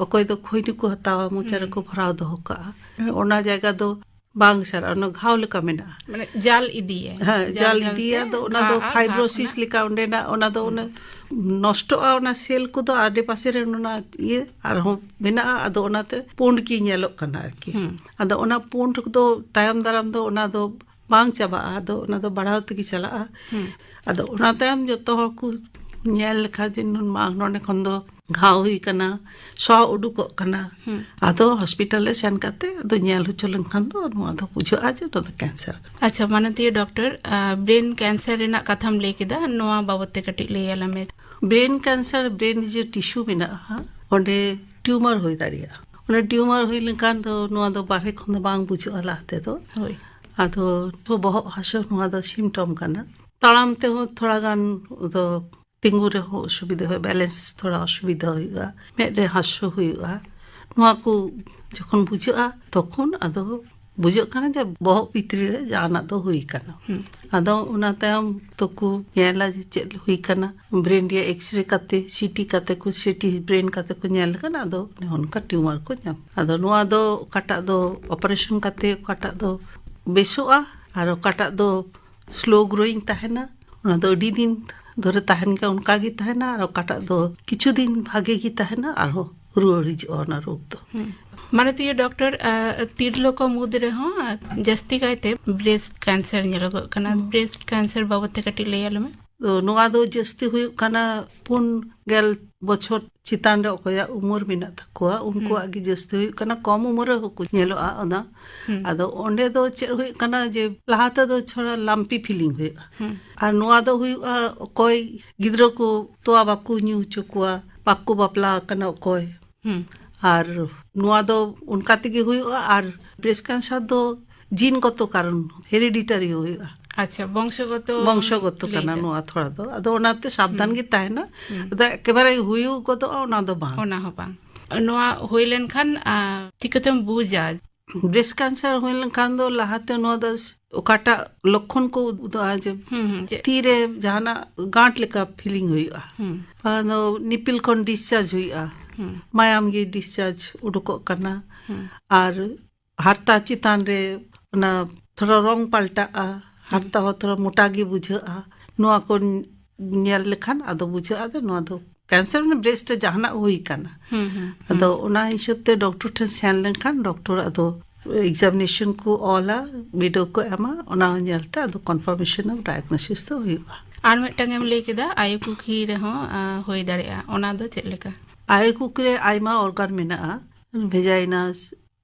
ᱚᱠᱚᱭ ᱫᱚ ᱠᱷᱚᱭᱱᱤ ᱠᱚ ᱦᱟᱛᱟᱣᱟ, ᱢᱚᱪᱟ ᱨᱮᱠᱚ ᱵᱷᱚᱨᱟᱣ ᱫᱚᱦᱚ ᱠᱟᱜᱼᱟ, ᱚᱱᱟ ᱡᱟᱭᱜᱟ ᱫᱚ ᱵᱟᱝ ᱥᱟᱨᱟᱜᱼᱟ, ᱚᱱᱟ ᱜᱷᱟᱣ ᱞᱮᱠᱟ ᱢᱮᱱᱟᱜᱼᱟ᱾ ᱢᱟᱱᱮ ᱡᱟᱞ ᱤᱫᱤᱭᱟᱭ᱾ ᱦᱮᱸ, ᱡᱟᱞ ᱡᱟᱞ ᱤᱫᱤᱭᱟ, ᱛᱮ ᱟᱫᱚ ᱚᱱᱟ ᱫᱚ ᱜᱷᱟᱜᱼᱟ, ᱜᱷᱟ ᱯᱷᱟᱭᱵᱨᱳᱥᱤᱥ ᱠᱷᱚᱱᱟᱜ᱾ ᱞᱮᱠᱟ ᱚᱸᱰᱮᱱᱟᱜ, ᱚᱱᱟ ᱫᱚ ᱚᱱᱟ ᱱᱚᱥᱴᱚᱜᱼᱟ, ᱚᱱᱟ ᱥᱮᱞ ᱠᱚᱫᱚ ᱟᱰᱮ ᱯᱟᱥᱮ ᱨᱮ ᱚᱱᱟ ᱤᱭᱟᱹ ᱟᱨᱦᱚᱸ ᱢᱮᱱᱟᱜᱼᱟ, ᱟᱫᱚ ᱚᱱᱟᱛᱮ ᱯᱩᱸᱰ ᱜᱮ ᱧᱮᱞᱚᱜ ᱠᱟᱱᱟ ᱟᱨᱠᱤ᱾ ᱟᱫᱚ ᱚᱱᱟ ᱯᱩᱸᱰ ᱫᱚ ᱛᱟᱭᱚᱢ ᱫᱟᱨᱟᱢ ᱫᱚ ᱚᱱᱟ ᱫᱚ ᱵᱟᱝ ᱪᱟᱵᱟᱜᱼᱟ, ᱟᱫᱚ ᱚᱱᱟ ᱫᱚ ᱵᱟᱲᱦᱟᱣ ᱛᱮᱜᱮ ᱪᱟᱞᱟᱜᱼᱟ᱾ ᱟᱫᱚ ᱚᱱᱟ ᱛᱟᱭᱚᱢ ᱡᱚᱛᱚ ᱦᱚᱲ ᱠᱚ ᱧᱮᱞ ᱞᱮᱠᱷᱟᱱ ᱡᱮ ᱱᱩᱱ ᱢᱟ ᱱᱚᱰᱮ ᱠᱷᱚᱱ ᱫᱚ ᱜᱷᱟᱣ ᱦᱩᱭ ᱠᱟᱱᱟ, ᱥᱚ ᱩᱰᱩᱠᱚᱜ ᱠᱟᱱᱟ᱾ ᱟᱫᱚ ᱦᱚᱥᱯᱤᱴᱟᱞ ᱨᱮ ᱥᱮᱱ ᱠᱟᱛᱮ ᱟᱫᱚ ᱧᱮᱞ ᱦᱚᱪᱚ ᱞᱮᱱᱠᱷᱟᱱ ᱫᱚ ᱱᱚᱣᱟ ᱫᱚ ᱵᱩᱡᱷᱟᱹᱜᱼᱟ ᱡᱮ ᱱᱚᱣᱟ ᱫᱚ ᱠᱮᱱᱥᱟᱨ ᱠᱟᱱᱟ᱾ ᱟᱪᱪᱷᱟ, ᱢᱟᱱᱚᱛᱤᱭᱟᱹ ᱰᱚᱠᱴᱚᱨ, ᱟᱸ, ᱵᱨᱮᱱ ᱠᱮᱱᱥᱟᱨ ᱨᱮᱱᱟᱜ ᱠᱟᱛᱷᱟᱢ ᱞᱟᱹᱭ ᱠᱮᱫᱟ, ᱱᱚᱣᱟ ᱵᱟᱵᱚᱛ ᱛᱮ ᱠᱟᱹᱴᱤᱡ ᱞᱟᱹᱭ ᱟᱞᱮ ᱢᱮ᱾ ᱵᱨᱮᱱ ᱠᱮᱱᱥᱟᱨ, ᱵᱨᱮᱱ ᱡᱮ ᱴᱤᱥᱩ ᱢᱮᱱᱟᱜᱼᱟ, ᱚᱸᱰᱮ ᱴᱤᱭᱩᱢᱟᱨ ᱦᱩᱭ ᱫᱟᱲᱮᱭᱟᱜᱼᱟ᱾ ᱚᱸᱰᱮ ᱴᱤᱭᱩᱢᱟᱨ ᱦᱩᱭ ᱞᱮᱱᱠᱷᱟᱱ ᱫᱚ ᱱᱚᱣᱟ ᱫᱚ ᱵᱟᱦᱨᱮ ᱠᱷᱚᱱ ᱫᱚ ᱵᱟᱝ ᱵᱩᱡᱷᱟᱹᱜᱼᱟ ᱞᱟᱦᱟ ᱛᱮᱫᱚ᱾ ᱦᱳᱭ᱾ ᱟᱫᱚ ᱵᱚᱦᱚᱜ ᱦᱟᱹᱥᱩ, ᱱᱚᱣᱟ ᱫᱚ ᱥᱤᱢᱴᱚᱢ ᱠᱟᱱᱟ᱾ ᱛᱟᱲᱟᱢ ᱛᱮᱦᱚᱸ ᱛᱷᱚᱲᱟ ᱜᱟᱱ ᱫᱚ ᱛᱤᱸᱜᱩ ᱨᱮᱦᱚᱸ ᱚᱥᱩᱵᱤᱫᱷᱟ ᱦᱩᱭᱩᱜᱼᱟ, ᱵᱮᱞᱮᱱᱥ ᱛᱷᱚᱲᱟ ᱚᱥᱩᱵᱤᱫᱷᱟ ᱦᱩᱭᱩᱜᱼᱟ, ᱢᱮᱫ ᱨᱮ ᱦᱟᱹᱥᱩ ᱦᱩᱭᱩᱜᱼᱟ᱾ ᱱᱚᱣᱟ ᱠᱚ ᱡᱚᱠᱷᱚᱱ ᱵᱩᱡᱷᱟᱹᱜᱼᱟ, ᱛᱚᱠᱷᱚᱱ ᱟᱫᱚ ᱵᱩᱡᱷᱟᱹᱜ ᱠᱟᱱᱟ ᱡᱮ ᱵᱚᱦᱚᱜ ᱵᱷᱤᱛᱨᱤ ᱨᱮ ᱡᱟᱦᱟᱱᱟᱜ ᱫᱚ ᱦᱩᱭ ᱠᱟᱱᱟ᱾ ᱦᱩᱸ᱾ ᱟᱫᱚ ᱚᱱᱟ ᱛᱟᱭᱚᱢ ᱛᱚᱠᱚ ᱧᱮᱞᱟ ᱡᱮ ᱪᱮᱫ ᱦᱩᱭ ᱠᱟᱱᱟ, ᱵᱨᱮᱱ ᱨᱮᱭᱟᱜ ᱮᱠᱥᱨᱮ ᱠᱟᱛᱮ, ᱥᱤᱴᱤ ᱠᱟᱛᱮ ᱠᱚ, ᱥᱤᱴᱤ ᱵᱨᱮᱱ ᱠᱟᱛᱮ ᱠᱚ ᱧᱮᱞ ᱞᱮᱠᱷᱟᱱ ᱟᱫᱚ ᱚᱱᱠᱟ ᱴᱤᱭᱩᱢᱟᱨ ᱠᱚ ᱧᱟᱢ᱾ ᱟᱫᱚ ᱱᱚᱣᱟ ᱫᱚ ᱚᱠᱟᱴᱟᱜ ᱫᱚ ᱚᱯᱟᱨᱮᱥᱚᱱ ᱠᱟᱛᱮ ᱚᱠᱟᱴᱟᱜ ᱫᱚ ᱵᱮᱥᱚᱜᱼᱟ ᱟᱨ ᱚᱠᱟᱴᱟᱜ ᱫᱚ ᱥᱞᱳ ᱜᱨᱳᱭᱤᱝ ᱛᱟᱦᱮᱱᱟ, ᱚᱱᱟ ᱫᱚ ᱟᱹᱰᱤ ᱫᱤᱱ ᱫᱷᱚᱨᱮ ᱛᱟᱦᱮᱱ ᱜᱮᱭᱟ, ᱚᱱᱠᱟ ᱜᱮ ᱛᱟᱦᱮᱱᱟ, ᱟᱨ ᱚᱠᱟᱴᱟᱜ ᱫᱚ ᱠᱤᱪᱷᱩ ᱫᱤᱱ ᱵᱷᱟᱜᱮ ᱜᱮ ᱛᱟᱦᱮᱱᱟ, ᱟᱨᱦᱚᱸ ᱨᱩᱣᱟᱹᱲ ᱦᱤᱡᱩᱜᱼᱟ ᱚᱱᱟ ᱨᱳᱜᱽ ᱫᱚ᱾ ᱦᱩᱸ᱾ ᱢᱟᱱᱚᱛᱤᱭᱟᱹ ᱰᱚᱠᱴᱚᱨ, ᱟᱸ, ᱛᱤᱨᱞᱟᱹ ᱠᱚ ᱢᱩᱫᱽ ᱨᱮᱦᱚᱸ, ᱟᱸ, ᱡᱟᱹᱥᱛᱤ ᱠᱟᱭᱛᱮ ᱵᱨᱮᱥᱴ ᱠᱮᱱᱥᱟᱨ ᱧᱮᱞᱚᱜᱚᱜ ᱠᱟᱱᱟ᱾ ᱦᱩᱸ᱾ ᱵᱨᱮᱥᱴ ᱠᱮᱱᱥᱟᱨ ᱵᱟᱵᱚᱫ ᱛᱮ ᱠᱟᱹᱴᱤᱡ ᱞᱟᱹᱭ ᱟᱞᱮ ᱢᱮ᱾ ᱛᱚ, ᱱᱚᱣᱟ ᱫᱚ ᱡᱟᱹᱥᱛᱤ ᱦᱩᱭᱩᱜ ᱠᱟᱱᱟ ᱯᱩᱱ ᱜᱮᱞ ᱵᱚᱪᱷᱚᱨ ᱪᱮᱛᱟᱱ ᱨᱮ ᱚᱠᱚᱭᱟᱜ ᱩᱢᱮᱨ ᱢᱮᱱᱟᱜ ᱛᱟᱠᱚᱣᱟ, ᱩᱱᱠᱩᱣᱟᱜ ᱦᱩᱸ᱾ ᱜᱮ ᱡᱟᱹᱥᱛᱤ ᱦᱩᱭᱩᱜ ᱠᱟᱱᱟ᱾ ᱠᱚᱢ ᱩᱢᱮᱨ ᱨᱮᱦᱚᱸ ᱠᱚ ᱧᱮᱞᱚᱜᱼᱟ ᱚᱱᱟ᱾ ᱦᱩᱸ᱾ ᱟᱫᱚ ᱚᱸᱰᱮ ᱫᱚ ᱪᱮᱫ ᱦᱩᱭᱩᱜ ᱠᱟᱱᱟ ᱡᱮ ᱞᱟᱦᱟ ᱛᱮᱫᱚ ᱛᱷᱚᱲᱟ ᱞᱟᱢᱯᱤ ᱯᱷᱤᱞᱤᱝ ᱦᱩᱭᱩᱜᱼᱟ᱾ ᱦᱩᱸ᱾ ᱟᱨ ᱱᱚᱣᱟ ᱫᱚ ᱦᱩᱭᱩᱜᱼᱟ ᱚᱠᱚᱭ ᱜᱤᱫᱽᱨᱟᱹ ᱠᱚ ᱛᱚᱣᱟ ᱵᱟᱠᱚ ᱧᱩ ᱦᱚᱪᱚ ᱠᱚᱣᱟ, ᱵᱟᱠᱚ ᱵᱟᱯᱞᱟ ᱟᱠᱟᱱᱟ ᱚᱠᱚᱭ᱾ ᱦᱩᱸ᱾ ᱟᱨ ᱱᱚᱣᱟ ᱫᱚ ᱚᱱᱠᱟ ᱛᱮᱜᱮ ᱦᱩᱭᱩᱜᱼᱟ᱾ ᱟᱨ ᱵᱨᱮᱥᱴ ᱠᱮᱱᱥᱟᱨ ᱫᱚ ᱡᱤᱱ ᱜᱚᱛᱚ ᱠᱟᱨᱚᱱ, ᱦᱮᱨᱤᱰᱤᱴᱟᱨᱤ ᱦᱩᱭᱩᱜᱼᱟ᱾ ᱟᱪᱪᱷᱟ, ᱵᱚᱝᱥᱚᱜᱚᱛᱚ ᱵᱚᱝᱥᱚᱜᱚᱛᱚ ᱞᱟᱹᱭ ᱠᱟᱱᱟ ᱫᱟ᱾ ᱱᱚᱣᱟ ᱛᱷᱚᱲᱟ ᱫᱚ, ᱟᱫᱚ ᱚᱱᱟᱛᱮ ᱥᱟᱵᱫᱷᱟᱱ ᱦᱩᱸ᱾ ᱜᱮ ᱛᱟᱦᱮᱱᱟ᱾ ᱦᱩᱸ᱾ ᱟᱫᱚ ᱮᱠᱮᱵᱟᱨᱮ ᱦᱩᱭᱩᱜ ᱜᱚᱫᱚᱜᱼᱟ ᱚᱱᱟ ᱫᱚ ᱵᱟᱝ᱾ ᱚᱱᱟ ᱦᱚᱸ ᱵᱟᱝ᱾ ᱱᱚᱣᱟ ᱦᱩᱭ ᱞᱮᱱᱠᱷᱟᱱ, ᱟ, ᱪᱤᱠᱟᱹᱛᱮᱢ ᱵᱩᱡᱟ? ᱵᱨᱮᱥᱴ ᱠᱮᱱᱥᱟᱨ ᱦᱩᱭ ᱞᱮᱱᱠᱷᱟᱱ ᱫᱚ ᱞᱟᱦᱟᱛᱮ ᱱᱚᱣᱟ ᱫᱚ ᱚᱠᱟᱴᱟᱜ ᱞᱚᱠᱠᱷᱚᱱ ᱠᱚ ᱩᱫᱩᱜᱼᱟ ᱡᱮ ᱦᱩᱸ, ᱦᱩᱸ, ᱪᱮᱫ? ᱛᱤᱨᱮ ᱡᱟᱦᱟᱱᱟᱜ ᱜᱟᱸᱴ ᱞᱮᱠᱟ ᱯᱷᱤᱞᱤᱝ ᱦᱩᱭᱩᱜᱼᱟ᱾ ᱦᱩᱸ᱾ ᱵᱟᱝ ᱫᱚ ᱱᱤᱯᱤᱞ ᱠᱷᱚᱱ ᱰᱤᱥᱪᱟᱨᱡᱽ ᱦᱩᱭᱩᱜᱼᱟ᱾ ᱦᱩᱸ᱾ ᱢᱟᱭᱟᱢ ᱜᱮ ᱰᱤᱥᱪᱟᱨᱡᱽ ᱩᱰᱩᱠᱚᱜ ᱠᱟᱱᱟ᱾ ᱦᱩᱸ᱾ ᱟᱨ ᱦᱟᱨᱛᱟ ᱪᱮᱛᱟᱱ ᱨᱮ ᱚᱱᱟ ᱛᱷᱚᱲᱟ ᱨᱚᱝ ᱯᱟᱞᱴᱟᱜᱼᱟ, ᱦᱩᱸ᱾ ᱦᱟᱨᱛᱟ ᱦᱚᱸ ᱛᱷᱚᱲᱟ ᱢᱚᱴᱟ ᱜᱮ ᱵᱩᱡᱷᱟᱹᱜᱼᱟ᱾ ᱱᱚᱣᱟ ᱠᱚ ᱧᱮᱞ ᱞᱮᱠᱷᱟᱱ ᱟᱫᱚ ᱵᱩᱡᱷᱟᱹᱜᱼᱟ ᱡᱮ ᱱᱚᱣᱟ ᱫᱚ ᱠᱮᱱᱥᱟᱨ, ᱢᱟᱱᱮ ᱵᱨᱮᱥᱴ ᱨᱮ ᱡᱟᱦᱟᱱᱟᱜ ᱦᱩᱭ ᱠᱟᱱᱟ᱾ ᱦᱩᱸ, ᱦᱩᱸ, ᱦᱩᱸ᱾ ᱟᱫᱚ ᱚᱱᱟ ᱦᱤᱥᱟᱹᱵ ᱛᱮ ᱰᱚᱠᱴᱚᱨ ᱴᱷᱮᱱ ᱥᱮᱱ ᱞᱮᱱᱠᱷᱟᱱ ᱰᱚᱠᱴᱚᱨ ᱟᱫᱚ ᱮᱠᱡᱟᱢᱤᱱᱮᱥᱚᱱ ᱠᱚ ᱚᱞᱟ, ᱵᱤᱰᱟᱹᱣ ᱠᱚ ᱮᱢᱟ, ᱚᱱᱟ ᱧᱮᱞᱛᱮ ᱟᱫᱚ ᱠᱚᱱᱯᱷᱟᱨᱢᱮᱥᱚᱱ ᱚᱯᱷ ᱰᱟᱭᱟᱜᱱᱳᱥᱤᱥ ᱫᱚ ᱦᱩᱭᱩᱜᱼᱟ᱾ ᱟᱨ ᱢᱤᱫᱴᱟᱝ ᱮᱢ ᱞᱟᱹᱭ ᱠᱮᱫᱟ ᱟᱭᱳ ᱠᱩᱠᱷᱤ ᱨᱮᱦᱚᱸ, ᱟ, ᱦᱩᱭ ᱫᱟᱲᱮᱭᱟᱜᱼᱟ, ᱚᱱᱟ ᱫᱚ ᱪᱮᱫ ᱞᱮᱠᱟ? ᱟᱭᱳ ᱠᱩᱠᱷᱤ ᱨᱮ ᱟᱭᱢᱟ ᱚᱨᱜᱟᱱ ᱢᱮᱱᱟᱜᱼᱟ, ᱵᱷᱮᱡᱟᱭᱱᱟᱥ,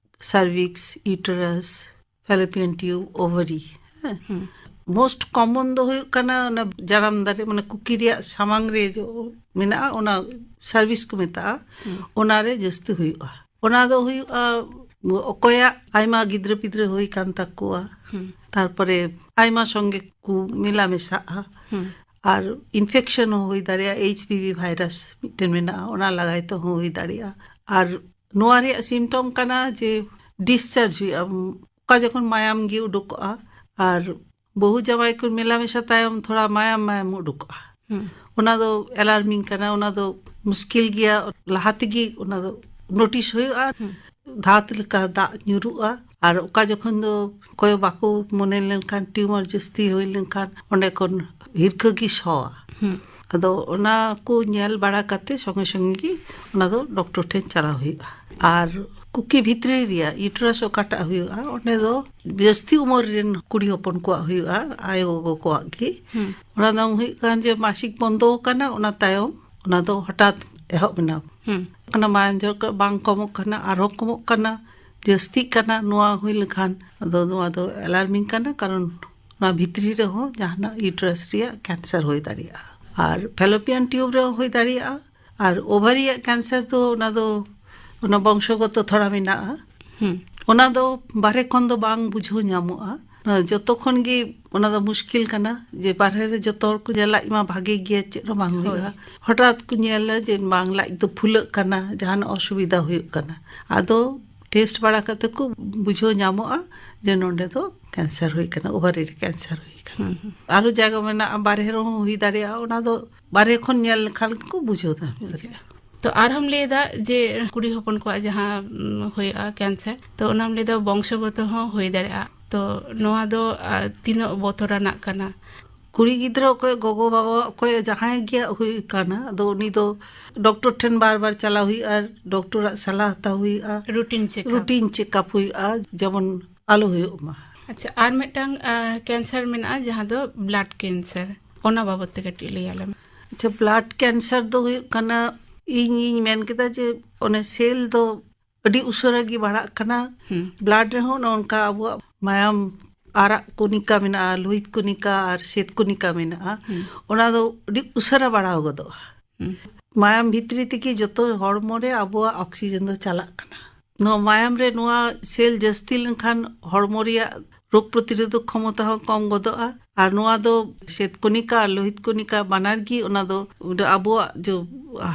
ᱥᱟᱨᱵᱷᱤᱠᱥ, ᱤᱭᱩᱴᱮᱨᱟᱥ, ᱯᱷᱮᱞᱳᱯᱤᱭᱟᱱ ᱴᱤᱭᱩᱵ, ᱳᱵᱷᱟᱨᱤ᱾ ᱦᱮᱸ᱾ ᱦᱩᱸ᱾ ᱢᱳᱥᱴ ᱠᱚᱢᱚᱱ ᱫᱚ ᱦᱩᱭᱩᱜ ᱠᱟᱱᱟ ᱚᱱᱟ ᱡᱟᱱᱟᱢ ᱫᱟᱨᱮ, ᱢᱟᱱᱮ ᱠᱩᱠᱷᱤ ᱨᱮᱭᱟᱜ ᱥᱟᱢᱟᱝ ᱨᱮ ᱡᱚ ᱢᱮᱱᱟᱜᱼᱟ, ᱚᱱᱟ ᱥᱟᱨᱵᱷᱤᱠᱥ ᱠᱚ ᱢᱮᱛᱟᱜᱼᱟ᱾ ᱦᱩᱸ᱾ ᱚᱱᱟᱨᱮ ᱡᱟᱹᱥᱛᱤ ᱦᱩᱭᱩᱜᱼᱟ᱾ ᱚᱱᱟ ᱫᱚ ᱦᱩᱭᱩᱜᱼᱟ ᱚᱠᱚᱭᱟᱜ ᱟᱭᱢᱟ ᱜᱤᱫᱽᱨᱟᱹ ᱯᱤᱫᱽᱨᱟᱹ ᱦᱩᱭ ᱠᱟᱱ ᱛᱟᱠᱚᱣᱟ, ᱦᱩᱸ᱾ ᱛᱟᱨᱯᱚᱨᱮ ᱟᱭᱢᱟ ᱥᱚᱸᱜᱮ ᱠᱚ ᱢᱮᱞᱟ ᱢᱮᱥᱟᱜᱼᱟ᱾ ᱦᱩᱸ᱾ ᱟᱨ ᱤᱱᱯᱷᱮᱠᱥᱚᱱ ᱦᱚᱸ ᱦᱩᱭ ᱫᱟᱲᱮᱭᱟᱜᱼᱟ, ᱮᱭᱤᱪ ᱯᱤ ᱵᱷᱤ ᱵᱷᱟᱭᱨᱟᱥ ᱢᱤᱫᱴᱮᱱ ᱢᱮᱱᱟᱜᱼᱟ, ᱚᱱᱟ ᱞᱟᱜᱟᱭ ᱛᱮᱦᱚᱸ ᱦᱩᱭ ᱫᱟᱲᱮᱭᱟᱜᱼᱟ᱾ ᱟᱨ ᱱᱚᱣᱟ ᱨᱮᱭᱟᱜ ᱥᱤᱢᱴᱚᱢ ᱠᱟᱱᱟ ᱡᱮ ᱰᱤᱥᱪᱟᱨᱡᱽ ᱦᱩᱭᱩᱜᱼᱟ, ᱩᱢ, ᱚᱠᱟ ᱡᱚᱠᱷᱚᱱ ᱢᱟᱭᱟᱢ ᱜᱮ ᱩᱰᱩᱠᱚᱜᱼᱟ, ᱟᱨ ᱵᱟᱹᱦᱩ ᱡᱟᱶᱟᱭ ᱠᱚ ᱢᱮᱞᱟᱢᱮᱥᱟ ᱛᱟᱭᱚᱢ ᱛᱷᱚᱲᱟ ᱢᱟᱭᱟᱢ ᱢᱟᱭᱟᱢ ᱩᱰᱩᱠᱚᱜᱼᱟ᱾ ᱚᱱᱟ ᱫᱚ ᱮᱞᱟᱨᱢᱤᱝ ᱠᱟᱱᱟ, ᱚᱱᱟ ᱫᱚ ᱢᱩᱥᱠᱤᱞ ᱜᱮᱭᱟ᱾ ᱞᱟᱦᱟ ᱛᱮᱜᱮ ᱚᱱᱟ ᱫᱚ ᱱᱳᱴᱤᱥ ᱦᱩᱭᱩᱜᱼᱟ, ᱫᱷᱟᱛ ᱞᱮᱠᱟ ᱫᱟᱜ ᱧᱩᱨᱩᱜᱼᱟ᱾ ᱟᱨ ᱚᱠᱟ ᱡᱚᱠᱷᱚᱱ ᱫᱚ ᱚᱠᱚᱭ ᱵᱟᱠᱚ ᱢᱚᱱᱮ ᱞᱮᱱᱠᱷᱟᱱ, ᱴᱤᱭᱩᱢᱟᱨ ᱡᱟᱹᱥᱛᱤ ᱦᱩᱭ ᱞᱮᱱᱠᱷᱟᱱ, ᱚᱸᱰᱮ ᱠᱷᱚᱱ ᱦᱤᱨᱠᱟᱹ ᱜᱮ ᱥᱚᱣᱟ᱾ ᱟᱫᱚ ᱚᱱᱟ ᱠᱚ ᱧᱮᱞ ᱵᱟᱲᱟ ᱠᱟᱛᱮ ᱥᱚᱸᱜᱮ ᱥᱚᱸᱜᱮ ᱜᱮ ᱚᱱᱟ ᱫᱚ ᱰᱚᱠᱴᱚᱨ ᱴᱷᱮᱱ ᱪᱟᱞᱟᱣ ᱦᱩᱭᱩᱜᱼᱟ᱾ ᱟᱨ ᱠᱩᱠᱤ ᱵᱷᱤᱛᱨᱤ ᱨᱮᱭᱟᱜ ᱤᱭᱩᱴᱨᱟᱥ ᱚᱠᱟᱴᱟᱜ ᱦᱩᱭᱩᱜᱼᱟ, ᱚᱸᱰᱮ ᱫᱚ ᱡᱟᱹᱥᱛᱤ ᱩᱢᱮᱨ ᱨᱮᱱ ᱠᱩᱲᱤ ᱦᱚᱯᱚᱱ ᱠᱚᱣᱟᱜ ᱦᱩᱭᱩᱜᱼᱟ, ᱟᱭᱳ ᱜᱚᱜᱚ ᱠᱚᱣᱟᱜ ᱜᱮ᱾ ᱚᱱᱟ ᱫᱚ ᱦᱩᱭᱩᱜ ᱠᱟᱱ ᱡᱮ ᱢᱟᱥᱤᱠ ᱵᱚᱱᱫᱚ ᱟᱠᱟᱱᱟ, ᱚᱱᱟ ᱛᱟᱭᱚᱢ ᱚᱱᱟ ᱫᱚ ᱦᱚᱴᱟᱛ ᱮᱦᱚᱵ ᱮᱱᱟ᱾ ᱚᱱᱟ ᱢᱟᱭᱟᱢ ᱡᱚᱨ ᱠᱚ ᱵᱟᱝ ᱠᱚᱢᱚᱜ ᱠᱟᱱᱟ, ᱟᱨᱦᱚᱸ ᱠᱚᱢᱚᱜ ᱠᱟᱱᱟ, ᱡᱟᱹᱥᱛᱤᱜ ᱠᱟᱱᱟ᱾ ᱱᱚᱣᱟ ᱦᱩᱭ ᱞᱮᱱᱠᱷᱟᱱ ᱟᱫᱚ ᱱᱚᱣᱟ ᱫᱚ ᱮᱞᱟᱨᱢᱤᱝ ᱠᱟᱱᱟ, ᱠᱟᱨᱚᱱ ᱚᱱᱟ ᱵᱷᱤᱛᱨᱤ ᱨᱮᱦᱚᱸ ᱡᱟᱦᱟᱱᱟᱜ ᱤᱭᱩᱴᱨᱟᱥ ᱨᱮᱭᱟᱜ ᱠᱮᱱᱥᱟᱨ ᱦᱩᱭ ᱫᱟᱲᱮᱭᱟᱜᱼᱟ᱾ ᱟᱨ ᱯᱷᱮᱞᱳᱯᱤᱭᱟᱱ ᱴᱤᱭᱩᱵ ᱨᱮᱦᱚᱸ ᱦᱩᱭ ᱫᱟᱲᱮᱭᱟᱜᱼᱟ᱾ ᱟᱨ ᱳᱵᱷᱟᱨᱤ ᱨᱮᱭᱟᱜ ᱠᱮᱱᱥᱟᱨ ᱫᱚ ᱚᱱᱟ ᱫᱚ ᱚᱱᱟ ᱵᱚᱝᱥᱚᱜᱚᱛᱚ ᱛᱷᱚᱲᱟ ᱢᱮᱱᱟᱜᱼᱟ᱾ ᱚᱱᱟ ᱫᱚ ᱵᱟᱦᱨᱮ ᱠᱷᱚᱱ ᱫᱚ ᱵᱟᱝ ᱵᱩᱡᱷᱟᱹᱣ ᱧᱟᱢᱚᱜᱼᱟ᱾ ᱡᱚᱛᱚ ᱠᱷᱚᱱ ᱜᱮ ᱚᱱᱟ ᱫᱚ ᱢᱩᱥᱠᱤᱞ ᱠᱟᱱᱟ, ᱡᱮ ᱵᱟᱦᱨᱮ ᱨᱮ ᱡᱚᱛᱚ ᱦᱚᱲ ᱠᱚ ᱧᱮᱞ, ᱞᱟᱡ ᱢᱟ ᱵᱷᱟᱜᱮ ᱜᱮᱭᱟ, ᱪᱮᱫ ᱦᱚᱸ ᱵᱟᱝ ᱦᱩᱭᱩᱜᱼᱟ᱾ ᱦᱚᱴᱟᱛ ᱠᱚ ᱧᱮᱞᱟ ᱡᱮ ᱵᱟᱝ, ᱞᱟᱡ ᱫᱚ ᱯᱷᱩᱞᱟᱹᱜ ᱠᱟᱱᱟ, ᱡᱟᱦᱟᱱᱟᱜ ᱚᱥᱩᱵᱤᱫᱷᱟ ᱦᱩᱭᱩᱜ ᱠᱟᱱᱟ᱾ ᱟᱫᱚ ᱴᱮᱥᱴ ᱵᱟᱲᱟ ᱠᱟᱛᱮ ᱠᱚ ᱵᱩᱡᱷᱟᱹᱣ ᱧᱟᱢᱚᱜᱼᱟ ᱡᱮ ᱱᱚᱰᱮ ᱫᱚ ᱠᱮᱱᱥᱟᱨ ᱦᱩᱭ ᱠᱟᱱᱟ, ᱳᱵᱷᱟᱨᱤ ᱨᱮ ᱠᱮᱱᱥᱟᱨ ᱦᱩᱭ ᱠᱟᱱᱟ᱾ ᱟᱨᱚ ᱡᱟᱭᱜᱟ ᱢᱮᱱᱟᱜᱼᱟ, ᱵᱟᱨᱦᱮ ᱨᱮᱦᱚᱸ ᱦᱩᱭ ᱫᱟᱲᱮᱭᱟᱜᱼᱟ᱾ ᱚᱱᱟ ᱫᱚ ᱵᱟᱨᱦᱮ ᱠᱷᱚᱱ ᱧᱮᱞ ᱞᱮᱠᱷᱟᱱ ᱜᱮᱠᱚ ᱵᱩᱡᱷᱟᱹᱣ ᱫᱟᱲᱮᱭᱟᱜᱼᱟ᱾ ᱛᱚ ᱟᱨᱦᱚᱸᱢ ᱞᱟᱹᱭ ᱮᱫᱟ ᱡᱮ ᱠᱩᱲᱤ ᱦᱚᱯᱚᱱ ᱠᱚᱣᱟᱜ ᱡᱟᱦᱟᱸ, ᱩᱢ, ᱦᱩᱭᱩᱜᱼᱟ ᱠᱮᱱᱥᱟᱨ, ᱛᱚ ᱚᱱᱟᱢ ᱞᱟᱹᱭ ᱮᱫᱟ ᱵᱚᱝᱥᱚᱜᱚᱛᱚ ᱦᱚᱸ ᱦᱩᱭ ᱫᱟᱲᱮᱭᱟᱜᱼᱟ, ᱛᱚ ᱱᱚᱣᱟ ᱫᱚ, ᱟ, ᱛᱤᱱᱟᱹᱜ ᱵᱚᱛᱚᱨᱟᱱᱟᱜ ᱠᱟᱱᱟ? ᱠᱩᱲᱤ ᱜᱤᱫᱽᱨᱟᱹ ᱚᱠᱚᱭ, ᱜᱚᱜᱚ ᱵᱟᱵᱟ ᱚᱠᱚᱭ, ᱡᱟᱦᱟᱸᱭ ᱜᱮ ᱦᱩᱭ ᱠᱟᱱᱟ, ᱟᱫᱚ ᱩᱱᱤ ᱫᱚ ᱰᱚᱠᱴᱚᱨ ᱴᱷᱮᱱ ᱵᱟᱨ ᱵᱟᱨ ᱪᱟᱞᱟᱣ ᱦᱩᱭᱩᱜᱼᱟ, ᱰᱚᱠᱴᱚᱨᱟᱜ ᱥᱟᱞᱟ ᱦᱟᱛᱟᱣ ᱦᱩᱭᱩᱜᱼᱟ, ᱨᱩᱴᱤᱱ ᱪᱮᱠᱟᱯ᱾ ᱨᱩᱴᱤᱱ ᱪᱮᱠᱟᱯ ᱦᱩᱭᱩᱜᱼᱟ, ᱡᱮᱢᱚᱱ ᱟᱞᱚ ᱦᱩᱭᱩᱜ ᱢᱟ᱾ ᱟᱪᱪᱷᱟ, ᱟᱨ ᱢᱤᱫᱴᱟᱝ, ᱟ, ᱠᱮᱱᱥᱟᱨ ᱢᱮᱱᱟᱜᱼᱟ, ᱡᱟᱦᱟᱸ ᱫᱚ ᱵᱞᱟᱰ ᱠᱮᱱᱥᱟᱨ, ᱚᱱᱟ ᱵᱟᱵᱚᱛ ᱛᱮ ᱠᱟᱹᱴᱤᱡ ᱞᱟᱹᱭ ᱟᱞᱮ ᱢᱮ᱾ ᱟᱪᱪᱷᱟ, ᱵᱞᱟᱰ ᱠᱮᱱᱥᱟᱨ ᱫᱚ ᱦᱩᱭᱩᱜ ᱠᱟᱱᱟ, ᱤᱧᱤᱧ ᱢᱮᱱ ᱠᱮᱫᱟ ᱡᱮ ᱚᱱᱮ ᱥᱮᱞ ᱫᱚ ᱟᱹᱰᱤ ᱩᱥᱟᱹᱨᱟ ᱜᱮ ᱵᱟᱲᱦᱟᱜ ᱠᱟᱱᱟ᱾ ᱵᱞᱟᱰ ᱨᱮᱦᱚᱸ ᱚᱱᱮ ᱚᱱᱠᱟ ᱟᱵᱚᱣᱟᱜ ᱢᱟᱭᱟᱢ ᱟᱨᱟᱜ ᱠᱚᱱᱤᱠᱟ ᱢᱮᱱᱟᱜᱼᱟ, ᱞᱳᱦᱤᱛ ᱠᱚᱱᱤᱠᱟ ᱟᱨ ᱥᱮᱫ ᱠᱚᱱᱤᱠᱟ ᱢᱮᱱᱟᱜᱼᱟ, ᱚᱱᱟ ᱫᱚ ᱟᱹᱰᱤ ᱩᱥᱟᱹᱨᱟ ᱵᱟᱲᱦᱟᱣ ᱜᱚᱫᱚᱜᱼᱟ᱾ ᱢᱟᱭᱟᱢ ᱵᱷᱤᱛᱨᱤ ᱛᱮᱜᱮ ᱡᱚᱛᱚ ᱦᱚᱲᱢᱚ ᱨᱮ ᱟᱵᱚᱣᱟᱜ ᱚᱠᱥᱤᱡᱮᱱ ᱫᱚ ᱪᱟᱞᱟᱜ ᱠᱟᱱᱟ᱾ ᱱᱚᱣᱟ ᱢᱟᱭᱟᱢ ᱨᱮ ᱱᱚᱣᱟ ᱥᱮᱞ ᱡᱟᱹᱥᱛᱤ ᱞᱮᱱᱠᱷᱟᱱ ᱦᱚᱲᱢᱚ ᱨᱮᱭᱟᱜ ᱨᱳᱜᱽ ᱯᱨᱚᱛᱤᱨᱳᱫᱷᱚᱠ ᱠᱷᱚᱢᱚᱛᱟ ᱦᱚᱸ ᱠᱚᱢ ᱜᱚᱫᱚᱜᱼᱟ᱾ ᱟᱨ ᱱᱚᱣᱟ ᱫᱚ ᱥᱮᱫ ᱠᱚᱱᱤᱠᱟ ᱟᱨ ᱞᱳᱦᱤᱛ ᱠᱚᱱᱤᱠᱟ ᱵᱟᱱᱟᱨ ᱜᱮ, ᱚᱱᱟ ᱫᱚ ᱟᱵᱚᱣᱟᱜ ᱡᱚ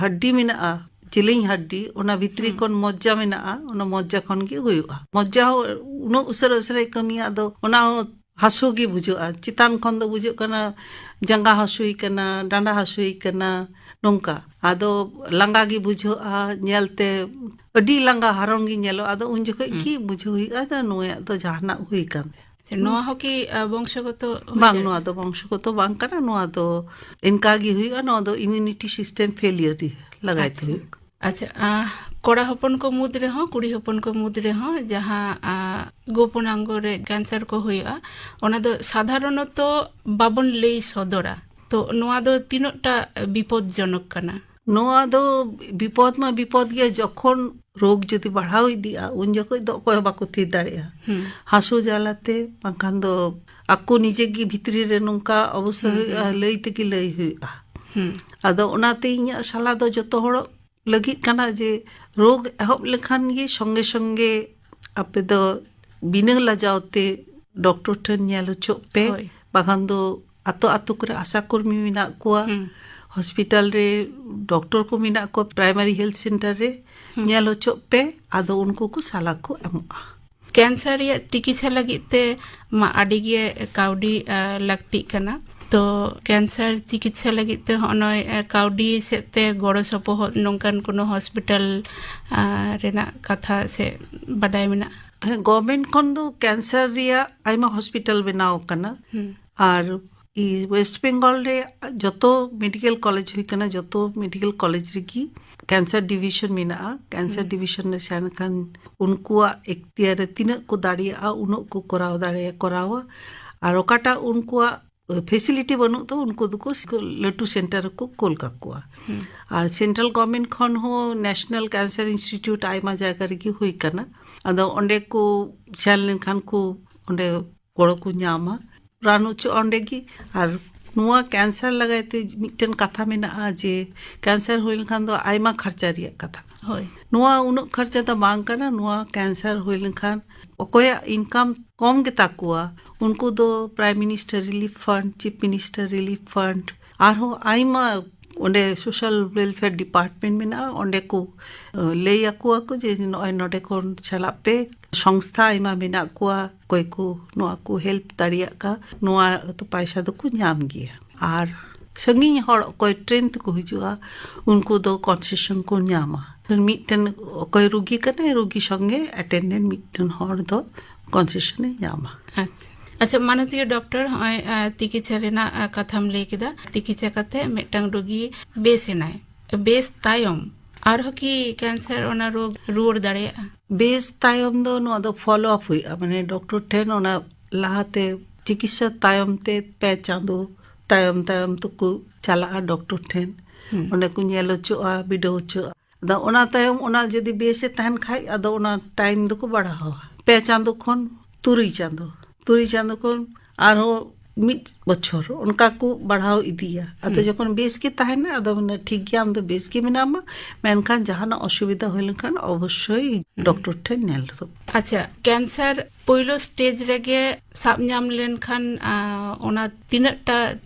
ᱦᱟᱰᱰᱤ ᱢᱮᱱᱟᱜᱼᱟ, ᱪᱤᱞᱤᱧ ᱦᱟᱰᱰᱤ, ᱚᱱᱟ ᱵᱷᱤᱛᱨᱤ ᱦᱩᱸ᱾ ᱠᱷᱚᱱ ᱢᱚᱡᱽᱡᱟ ᱢᱮᱱᱟᱜᱼᱟ, ᱚᱱᱟ ᱢᱚᱡᱽᱡᱟ ᱠᱷᱚᱱ ᱜᱮ ᱦᱩᱭᱩᱜᱼᱟ᱾ ᱢᱚᱡᱽᱡᱟ ᱦᱚᱸ ᱩᱱᱟᱹᱜ ᱩᱥᱟᱹᱨᱟ ᱩᱥᱟᱹᱨᱟᱭ ᱠᱟᱹᱢᱤᱭᱟ, ᱟᱫᱚ ᱚᱱᱟ ᱦᱚᱸ ᱦᱟᱹᱥᱩ ᱜᱮ ᱵᱩᱡᱷᱟᱹᱜᱼᱟ᱾ ᱪᱮᱛᱟᱱ ᱠᱷᱚᱱ ᱫᱚ ᱵᱩᱡᱷᱟᱹᱜ ᱠᱟᱱᱟ ᱡᱟᱸᱜᱟ ᱦᱟᱹᱥᱩᱭ ᱠᱟᱱᱟ, ᱰᱟᱸᱰᱟ ᱦᱟᱹᱥᱩᱭ ᱠᱟᱱᱟ, ᱱᱚᱝᱠᱟ᱾ ᱟᱫᱚ ᱞᱟᱸᱜᱟ ᱜᱮ ᱵᱩᱡᱷᱟᱹᱜᱼᱟ, ᱧᱮᱞᱛᱮ ᱟᱹᱰᱤ ᱞᱟᱸᱜᱟ ᱦᱟᱨᱚᱱ ᱜᱮ ᱧᱮᱞᱚᱜᱼᱟ᱾ ᱟᱫᱚ ᱩᱱ ᱡᱚᱠᱷᱚᱡ ᱦᱩᱸ᱾ ᱜᱮ ᱵᱩᱡᱷᱟᱹᱣ ᱦᱩᱭᱩᱜᱼᱟ ᱡᱮ ᱱᱩᱭᱟᱜ ᱫᱚ ᱡᱟᱦᱟᱱᱟᱜ ᱦᱩᱭ ᱠᱟᱱ ᱛᱟᱭᱟ᱾ ᱟᱪᱪᱷᱟ, ᱱᱚᱣᱟ ᱦᱚᱸ ᱠᱤ, ᱟ, ᱵᱚᱝᱥᱚᱜᱚᱛᱚ ᱦᱩᱭ ᱵᱟᱝ, ᱫᱟᱲᱮᱭᱟᱜᱼᱟ? ᱱᱚᱣᱟ ᱫᱚ ᱵᱚᱝᱥᱚᱜᱚᱛᱚ ᱵᱟᱝ ᱠᱟᱱᱟ᱾ ᱱᱚᱣᱟ ᱫᱚ ᱤᱱᱠᱟ ᱜᱮ ᱦᱩᱭᱩᱜᱼᱟ᱾ ᱱᱚᱣᱟ ᱫᱚ immunity system failure ᱨᱮ ᱞᱟᱜᱟᱭ ᱛᱮ ᱟᱪᱪᱷᱟ᱾ ᱦᱩᱭᱩᱜ᱾ ᱟᱪᱪᱷᱟ, ᱟ, ᱠᱚᱲᱟ ᱦᱚᱯᱚᱱ ᱠᱚ ᱢᱩᱫᱽ ᱨᱮᱦᱚᱸ, ᱠᱩᱲᱤ ᱦᱚᱯᱚᱱ ᱠᱚ ᱢᱩᱫᱽ ᱨᱮᱦᱚᱸ ᱡᱟᱦᱟᱸ, ᱟ, ᱜᱳᱯᱚᱱᱟᱝᱜᱚ ᱨᱮ cancer ᱠᱚ ᱦᱩᱭᱩᱜᱼᱟ, ᱚᱱᱟ ᱫᱚ ᱥᱟᱫᱷᱟᱨᱚᱱᱚᱛᱚ ᱵᱟᱵᱚᱱ ᱞᱟᱹᱭ ᱥᱚᱫᱚᱨᱟ᱾ ᱛᱚ ᱱᱚᱣᱟ ᱫᱚ ᱛᱤᱱᱟᱹᱜ ᱴᱟ ᱵᱤᱯᱚᱫᱽᱡᱚᱱᱚᱠ ᱠᱟᱱᱟ? ᱱᱚᱣᱟ ᱫᱚ ᱵᱤᱯᱚᱫᱽ ᱢᱟ ᱵᱤᱯᱚᱫᱽ ᱜᱮ, ᱡᱚᱠᱷᱚᱱ ᱨᱳᱜᱽ ᱡᱩᱫᱤ ᱵᱟᱲᱦᱟᱣ ᱤᱫᱤᱜᱼᱟ, ᱩᱱ ᱡᱚᱠᱷᱚᱡ ᱫᱚ ᱚᱠᱚᱭ ᱦᱚᱸ ᱵᱟᱠᱚ ᱛᱷᱤᱨ ᱫᱟᱲᱮᱭᱟᱜᱼᱟ᱾ ᱦᱩᱸ᱾ ᱦᱟᱹᱥᱩ ᱡᱟᱞᱟᱛᱮ, ᱵᱟᱝᱠᱷᱟᱱ ᱫᱚ ᱟᱠᱚ ᱱᱤᱡᱮ ᱜᱮ ᱵᱷᱤᱛᱨᱤ ᱨᱮ ᱱᱚᱝᱠᱟ ᱚᱵᱚᱥᱛᱷᱟ ᱦᱩᱸ, ᱦᱩᱭᱩᱜᱼᱟ, ᱦᱩᱸ᱾ ᱞᱟᱹᱭ ᱛᱮᱜᱮ ᱞᱟᱹᱭ ᱦᱩᱭᱩᱜᱼᱟ᱾ ᱦᱩᱸ᱾ ᱟᱫᱚ ᱚᱱᱟᱛᱮ ᱤᱧᱟᱹᱜ ᱥᱟᱞᱦᱟ ᱫᱚ ᱡᱚᱛᱚ ᱦᱚᱲ ᱞᱟᱹᱜᱤᱫ ᱠᱟᱱᱟ ᱡᱮ ᱨᱳᱜᱽ ᱮᱦᱚᱵ ᱞᱮᱠᱷᱟᱱ ᱜᱮ ᱥᱚᱸᱜᱮ ᱥᱚᱸᱜᱮ ᱟᱯᱮ ᱫᱚ ᱵᱤᱱᱟᱹ ᱞᱟᱡᱟᱣ ᱛᱮ ᱰᱚᱠᱴᱚᱨ ᱴᱷᱮᱱ ᱧᱮᱞ ᱦᱚᱪᱚᱜ ᱯᱮ᱾ ᱦᱳᱭ᱾ ᱵᱟᱠᱷᱟᱱ ᱫᱚ ᱟᱛᱳ ᱟᱛᱳ ᱠᱚᱨᱮ ᱟᱥᱟ ᱠᱚᱨᱢᱤ ᱢᱮᱱᱟᱜ ᱠᱚᱣᱟ, ᱦᱩᱸ᱾ ᱦᱚᱥᱯᱤᱴᱟᱞ ᱨᱮ ᱰᱚᱠᱴᱚᱨ ᱠᱚ ᱢᱮᱱᱟᱜ ᱠᱚᱣᱟ, ᱯᱨᱟᱭᱢᱟᱨᱤ ᱦᱮᱞᱛᱷ ᱥᱮᱱᱴᱟᱨ ᱨᱮ ᱦᱩᱸ᱾ ᱧᱮᱞ ᱦᱚᱪᱚᱜ ᱯᱮ, ᱟᱫᱚ ᱩᱱᱠᱩ ᱠᱚ ᱥᱟᱞᱟ ᱠᱚ ᱮᱢᱚᱜᱼᱟ᱾ ᱠᱮᱱᱥᱟᱨ ᱨᱮᱭᱟᱜ ᱛᱤᱠᱤᱪᱷᱟ ᱞᱟᱹᱜᱤᱫ ᱛᱮ ᱢᱟ ᱟᱹᱰᱤ ᱜᱮ ᱠᱟᱹᱣᱰᱤ, ᱟ, ᱞᱟᱹᱠᱛᱤᱜ ᱠᱟᱱᱟ᱾ ᱛᱚ ᱠᱮᱱᱥᱟᱨ ᱛᱤᱠᱤᱪᱷᱟ ᱞᱟᱹᱜᱤᱫ ᱛᱮ ᱦᱚᱸᱜᱼᱚᱭ, ᱟ, ᱠᱟᱹᱣᱰᱤ ᱥᱮᱫ ᱛᱮ ᱜᱚᱲᱚ ᱥᱚᱯᱚᱦᱚᱫ ᱱᱚᱝᱠᱟᱱ ᱠᱳᱱᱳ ᱦᱚᱥᱯᱤᱴᱟᱞ, ᱟ, ᱨᱮᱱᱟᱜ ᱠᱟᱛᱷᱟ ᱥᱮ ᱵᱟᱰᱟᱭ ᱢᱮᱱᱟᱜᱼᱟ? ᱦᱮᱸ, ᱜᱚᱵᱷᱢᱮᱱᱴ ᱠᱷᱚᱱ ᱫᱚ ᱠᱮᱱᱥᱟᱨ ᱨᱮᱭᱟᱜ ᱟᱭᱢᱟ ᱦᱚᱥᱯᱤᱴᱟᱞ ᱵᱮᱱᱟᱣ ᱟᱠᱟᱱᱟ᱾ ᱦᱩᱸ᱾ ᱟᱨ ᱤ-, ᱳᱭᱮᱥᱴ ᱵᱮᱝᱜᱚᱞ ᱨᱮ ᱡᱚᱛᱚ ᱢᱮᱰᱤᱠᱮᱞ ᱠᱚᱞᱮᱡᱽ ᱦᱩᱭ ᱠᱟᱱᱟ, ᱡᱚᱛᱚ ᱢᱮᱰᱤᱠᱮᱞ ᱠᱚᱞᱮᱡᱽ ᱨᱮᱜᱮ ᱠᱮᱱᱥᱟᱨ ᱰᱤᱵᱷᱤᱥᱚᱱ ᱢᱮᱱᱟᱜᱼᱟ᱾ ᱠᱮᱱᱥᱟᱨ ᱦᱩᱸ᱾ ᱰᱤᱵᱷᱤᱥᱚᱱ ᱨᱮ ᱥᱮᱱ ᱞᱮᱠᱷᱟᱱ ᱩᱱᱠᱩᱣᱟᱜ ᱮᱠᱛᱤᱭᱟᱨ ᱨᱮ ᱛᱤᱱᱟᱹᱜ ᱠᱚ ᱫᱟᱲᱮᱭᱟᱜᱼᱟ, ᱩᱱᱟᱹᱜ ᱠᱚ ᱠᱚᱨᱟᱣ ᱫᱟᱲᱮᱭᱟᱜᱼᱟ, ᱠᱚᱨᱟᱣᱟ᱾ ᱟᱨ ᱚᱠᱟᱴᱟᱜ ᱩᱱᱠᱩᱣᱟᱜ ᱯᱷᱮᱥᱤᱞᱤᱴᱤ ᱵᱟᱹᱱᱩᱜ ᱛᱚ, ᱩᱱᱠᱩ ᱫᱚᱠᱚ ᱞᱟᱹᱴᱩ ᱥᱮᱱᱴᱟᱨ ᱨᱮᱠᱚ ᱠᱳᱞ ᱠᱟᱠᱚᱣᱟ᱾ ᱦᱩᱸ᱾ ᱟᱨ ᱥᱮᱱᱴᱨᱟᱞ ᱜᱚᱵᱷᱢᱮᱱᱴ ᱠᱷᱚᱱ ᱦᱚᱸ ᱱᱮᱥᱱᱟᱞ ᱠᱮᱱᱥᱟᱨ ᱤᱱᱥᱴᱤᱴᱤᱭᱩᱴ ᱟᱭᱢᱟ ᱡᱟᱭᱜᱟ ᱨᱮᱜᱮ ᱦᱩᱭ ᱠᱟᱱᱟ᱾ ᱟᱫᱚ ᱚᱸᱰᱮ ᱠᱚ ᱥᱮᱱ ᱞᱮᱱᱠᱷᱟᱱ ᱠᱚ ᱚᱸᱰᱮ ᱜᱚᱲᱚ ᱠᱚ ᱧᱟᱢᱟ, ᱨᱟᱱ ᱦᱚᱪᱚᱜᱼᱟ ᱚᱸᱰᱮ ᱜᱮ᱾ ᱟᱨ ᱱᱚᱣᱟ ᱠᱮᱱᱥᱟᱨ ᱞᱟᱜᱟᱭ ᱛᱮ ᱢᱤᱫᱴᱮᱱ ᱠᱟᱛᱷᱟ ᱢᱮᱱᱟᱜᱼᱟ ᱡᱮ ᱠᱮᱱᱥᱟᱨ ᱦᱩᱭ ᱞᱮᱱᱠᱷᱟᱱ ᱫᱚ ᱟᱭᱢᱟ ᱠᱷᱚᱨᱪᱟ ᱨᱮᱭᱟᱜ ᱠᱟᱛᱷᱟ ᱠᱟᱱᱟ᱾ ᱦᱳᱭ᱾ ᱱᱚᱣᱟ ᱩᱱᱟᱹᱜ ᱠᱷᱚᱨᱪᱟ ᱫᱚ ᱵᱟᱝ ᱠᱟᱱᱟ᱾ ᱱᱚᱣᱟ ᱠᱮᱱᱥᱟᱨ ᱦᱩᱭ ᱞᱮᱱᱠᱷᱟᱱ ᱚᱠᱚᱭᱟᱜ ᱤᱱᱠᱟᱢ ᱠᱚᱢ ᱜᱮᱛᱟ ᱠᱚᱣᱟ, ᱩᱱᱠᱩ ᱫᱚ prime minister relief fund, chip minister relief fund, ᱟᱨᱦᱚᱸ ᱟᱭᱢᱟ ᱚᱸᱰᱮ ᱥᱳᱥᱟᱞ ᱣᱮᱞᱯᱷᱮᱭᱟᱨ ᱰᱤᱯᱟᱨᱴᱢᱮᱱᱴ ᱢᱮᱱᱟᱜᱼᱟ, ᱚᱸᱰᱮ ᱠᱚ ᱞᱟᱹᱭ ᱟᱠᱚᱣᱟ ᱠᱚ ᱡᱮ ᱱᱚᱜᱼᱚᱭ ᱱᱚᱰᱮ ᱠᱷᱚᱱ ᱪᱟᱞᱟᱜ ᱯᱮ᱾ ᱥᱚᱝᱥᱛᱷᱟ ᱟᱭᱢᱟ ᱢᱮᱱᱟᱜ ᱠᱚᱣᱟ, ᱚᱠᱚᱭ ᱠᱚ ᱱᱚᱣᱟ ᱠᱚ ᱦᱮᱞᱯ ᱫᱟᱲᱮᱭᱟᱜ ᱠᱟᱱ, ᱱᱚᱣᱟ ᱫᱚ ᱯᱟᱭᱥᱟ ᱫᱚᱠᱚ ᱧᱟᱢ ᱜᱮᱭᱟ᱾ ᱟᱨ ᱥᱟᱺᱜᱤᱧ ᱦᱚᱲ ᱚᱠᱚᱭ ᱴᱨᱮᱱ ᱛᱮᱠᱚ ᱦᱤᱡᱩᱜᱼᱟ, ᱩᱱᱠᱩ ᱫᱚ ᱠᱚᱱᱥᱮᱥᱚᱱ ᱠᱚ ᱧᱟᱢᱟ᱾ ᱢᱤᱫᱴᱮᱱ ᱚᱠᱚᱭ ᱨᱩᱜᱤ ᱠᱟᱱᱟᱭ, ᱨᱩᱜᱤ ᱥᱚᱸᱜᱮ ᱮᱴᱮᱱᱰᱮᱱᱴ ᱢᱤᱫᱴᱮᱱ ᱦᱚᱲ ᱫᱚ ᱠᱚᱱᱥᱮᱥᱚᱱ ᱮ ᱧᱟᱢᱟ᱾ ᱟᱪᱪᱷᱟ, ᱟᱪᱪᱷᱟ, ᱢᱟᱱᱚᱛᱤᱭᱟᱹ ᱰᱚᱠᱴᱚᱨ, ᱱᱚᱜᱼᱚᱭ ᱟᱸ, ᱛᱤᱠᱤᱪᱷᱟ ᱨᱮᱱᱟᱜ ᱟᱸ, ᱠᱟᱛᱷᱟᱢ ᱞᱟᱹᱭ ᱠᱮᱫᱟ᱾ ᱛᱤᱠᱤᱪᱷᱟ ᱠᱟᱛᱮ ᱢᱤᱫᱴᱟᱝ ᱨᱩᱜᱤ ᱵᱮᱥ ᱮᱱᱟᱭ, ᱵᱮᱥ ᱛᱟᱭᱚᱢ ᱟᱨᱦᱚᱸ ᱠᱤ ᱠᱮᱱᱥᱟᱨ ᱚᱱᱟ ᱨᱳᱜᱽ ᱨᱩᱣᱟᱹᱲ ᱫᱟᱲᱮᱭᱟᱜᱼᱟ? ᱵᱮᱥ ᱛᱟᱭᱚᱢ ᱫᱚ ᱱᱚᱣᱟ ᱫᱚ ᱯᱷᱚᱞᱳ ᱟᱯ ᱦᱩᱭᱩᱜᱼᱟ, ᱢᱟᱱᱮ ᱰᱚᱠᱴᱚᱨ ᱴᱷᱮᱱ ᱚᱱᱟ ᱞᱟᱦᱟᱛᱮ ᱪᱤᱠᱤᱛᱥᱟ ᱛᱟᱭᱚᱢ ᱛᱮ ᱯᱮ ᱪᱟᱸᱫᱚ ᱛᱟᱭᱚᱢ ᱛᱟᱭᱚᱢ ᱛᱮᱠᱚ ᱪᱟᱞᱟᱜᱼᱟ ᱰᱚᱠᱴᱚᱨ ᱴᱷᱮᱱ᱾ ᱦᱩᱸ᱾ ᱚᱸᱰᱮ ᱠᱚ ᱧᱮᱞ ᱦᱚᱪᱚᱜᱼᱟ, ᱵᱤᱰᱟᱹᱣ ᱦᱚᱪᱚᱜᱼᱟ᱾ ᱟᱫᱚ ᱚᱱᱟ ᱛᱟᱭᱚᱢ ᱚᱱᱟ ᱡᱩᱫᱤ ᱵᱮᱥᱮ ᱛᱟᱦᱮᱱ ᱠᱷᱟᱡ, ᱟᱫᱚ ᱚᱱᱟ ᱴᱟᱭᱤᱢ ᱫᱚᱠᱚ ᱵᱟᱲᱦᱟᱣᱟ, ᱯᱮ ᱪᱟᱸᱫᱚ ᱠᱷᱚᱱ ᱛᱩᱨᱩᱭ ᱪᱟᱸᱫᱚ, ᱛᱩᱨᱩᱭ ᱪᱟᱸᱫᱚ ᱠᱷᱚᱱ ᱟᱨᱦᱚᱸ ᱢᱤᱫ ᱵᱚᱪᱷᱚᱨ, ᱚᱱᱠᱟ ᱠᱚ ᱵᱟᱲᱦᱟᱣ ᱤᱫᱤᱭᱟ᱾ ᱟᱫᱚ ᱦᱩᱸ᱾ ᱡᱚᱠᱷᱚᱱ ᱵᱮᱥ ᱜᱮ ᱛᱟᱦᱮᱱᱟ, ᱟᱫᱚ ᱢᱟᱱᱮ ᱴᱷᱤᱠ ᱜᱮᱭᱟ, ᱟᱢ ᱫᱚ ᱵᱮᱥ ᱜᱮ ᱢᱮᱱᱟᱢᱟ, ᱢᱮᱱᱠᱷᱟᱱ ᱡᱟᱦᱟᱱᱟᱜ ᱚᱥᱩᱵᱤᱫᱷᱟ ᱦᱩᱭ ᱞᱮᱱᱠᱷᱟᱱ ᱚᱵᱚᱥᱥᱳᱭ ᱦᱩᱸ᱾ ᱰᱚᱠᱴᱚᱨ ᱴᱷᱮᱱ ᱧᱮᱞ ᱫᱚ᱾ ᱟᱪᱪᱷᱟ, ᱠᱮᱱᱥᱟᱨ ᱯᱳᱭᱞᱳ ᱥᱴᱮᱡ ᱨᱮᱜᱮ ᱥᱟᱵ ᱧᱟᱢ ᱞᱮᱱᱠᱷᱟᱱ, ᱟᱸ, ᱚᱱᱟ ᱛᱤᱱᱟᱹᱜ ᱴᱟ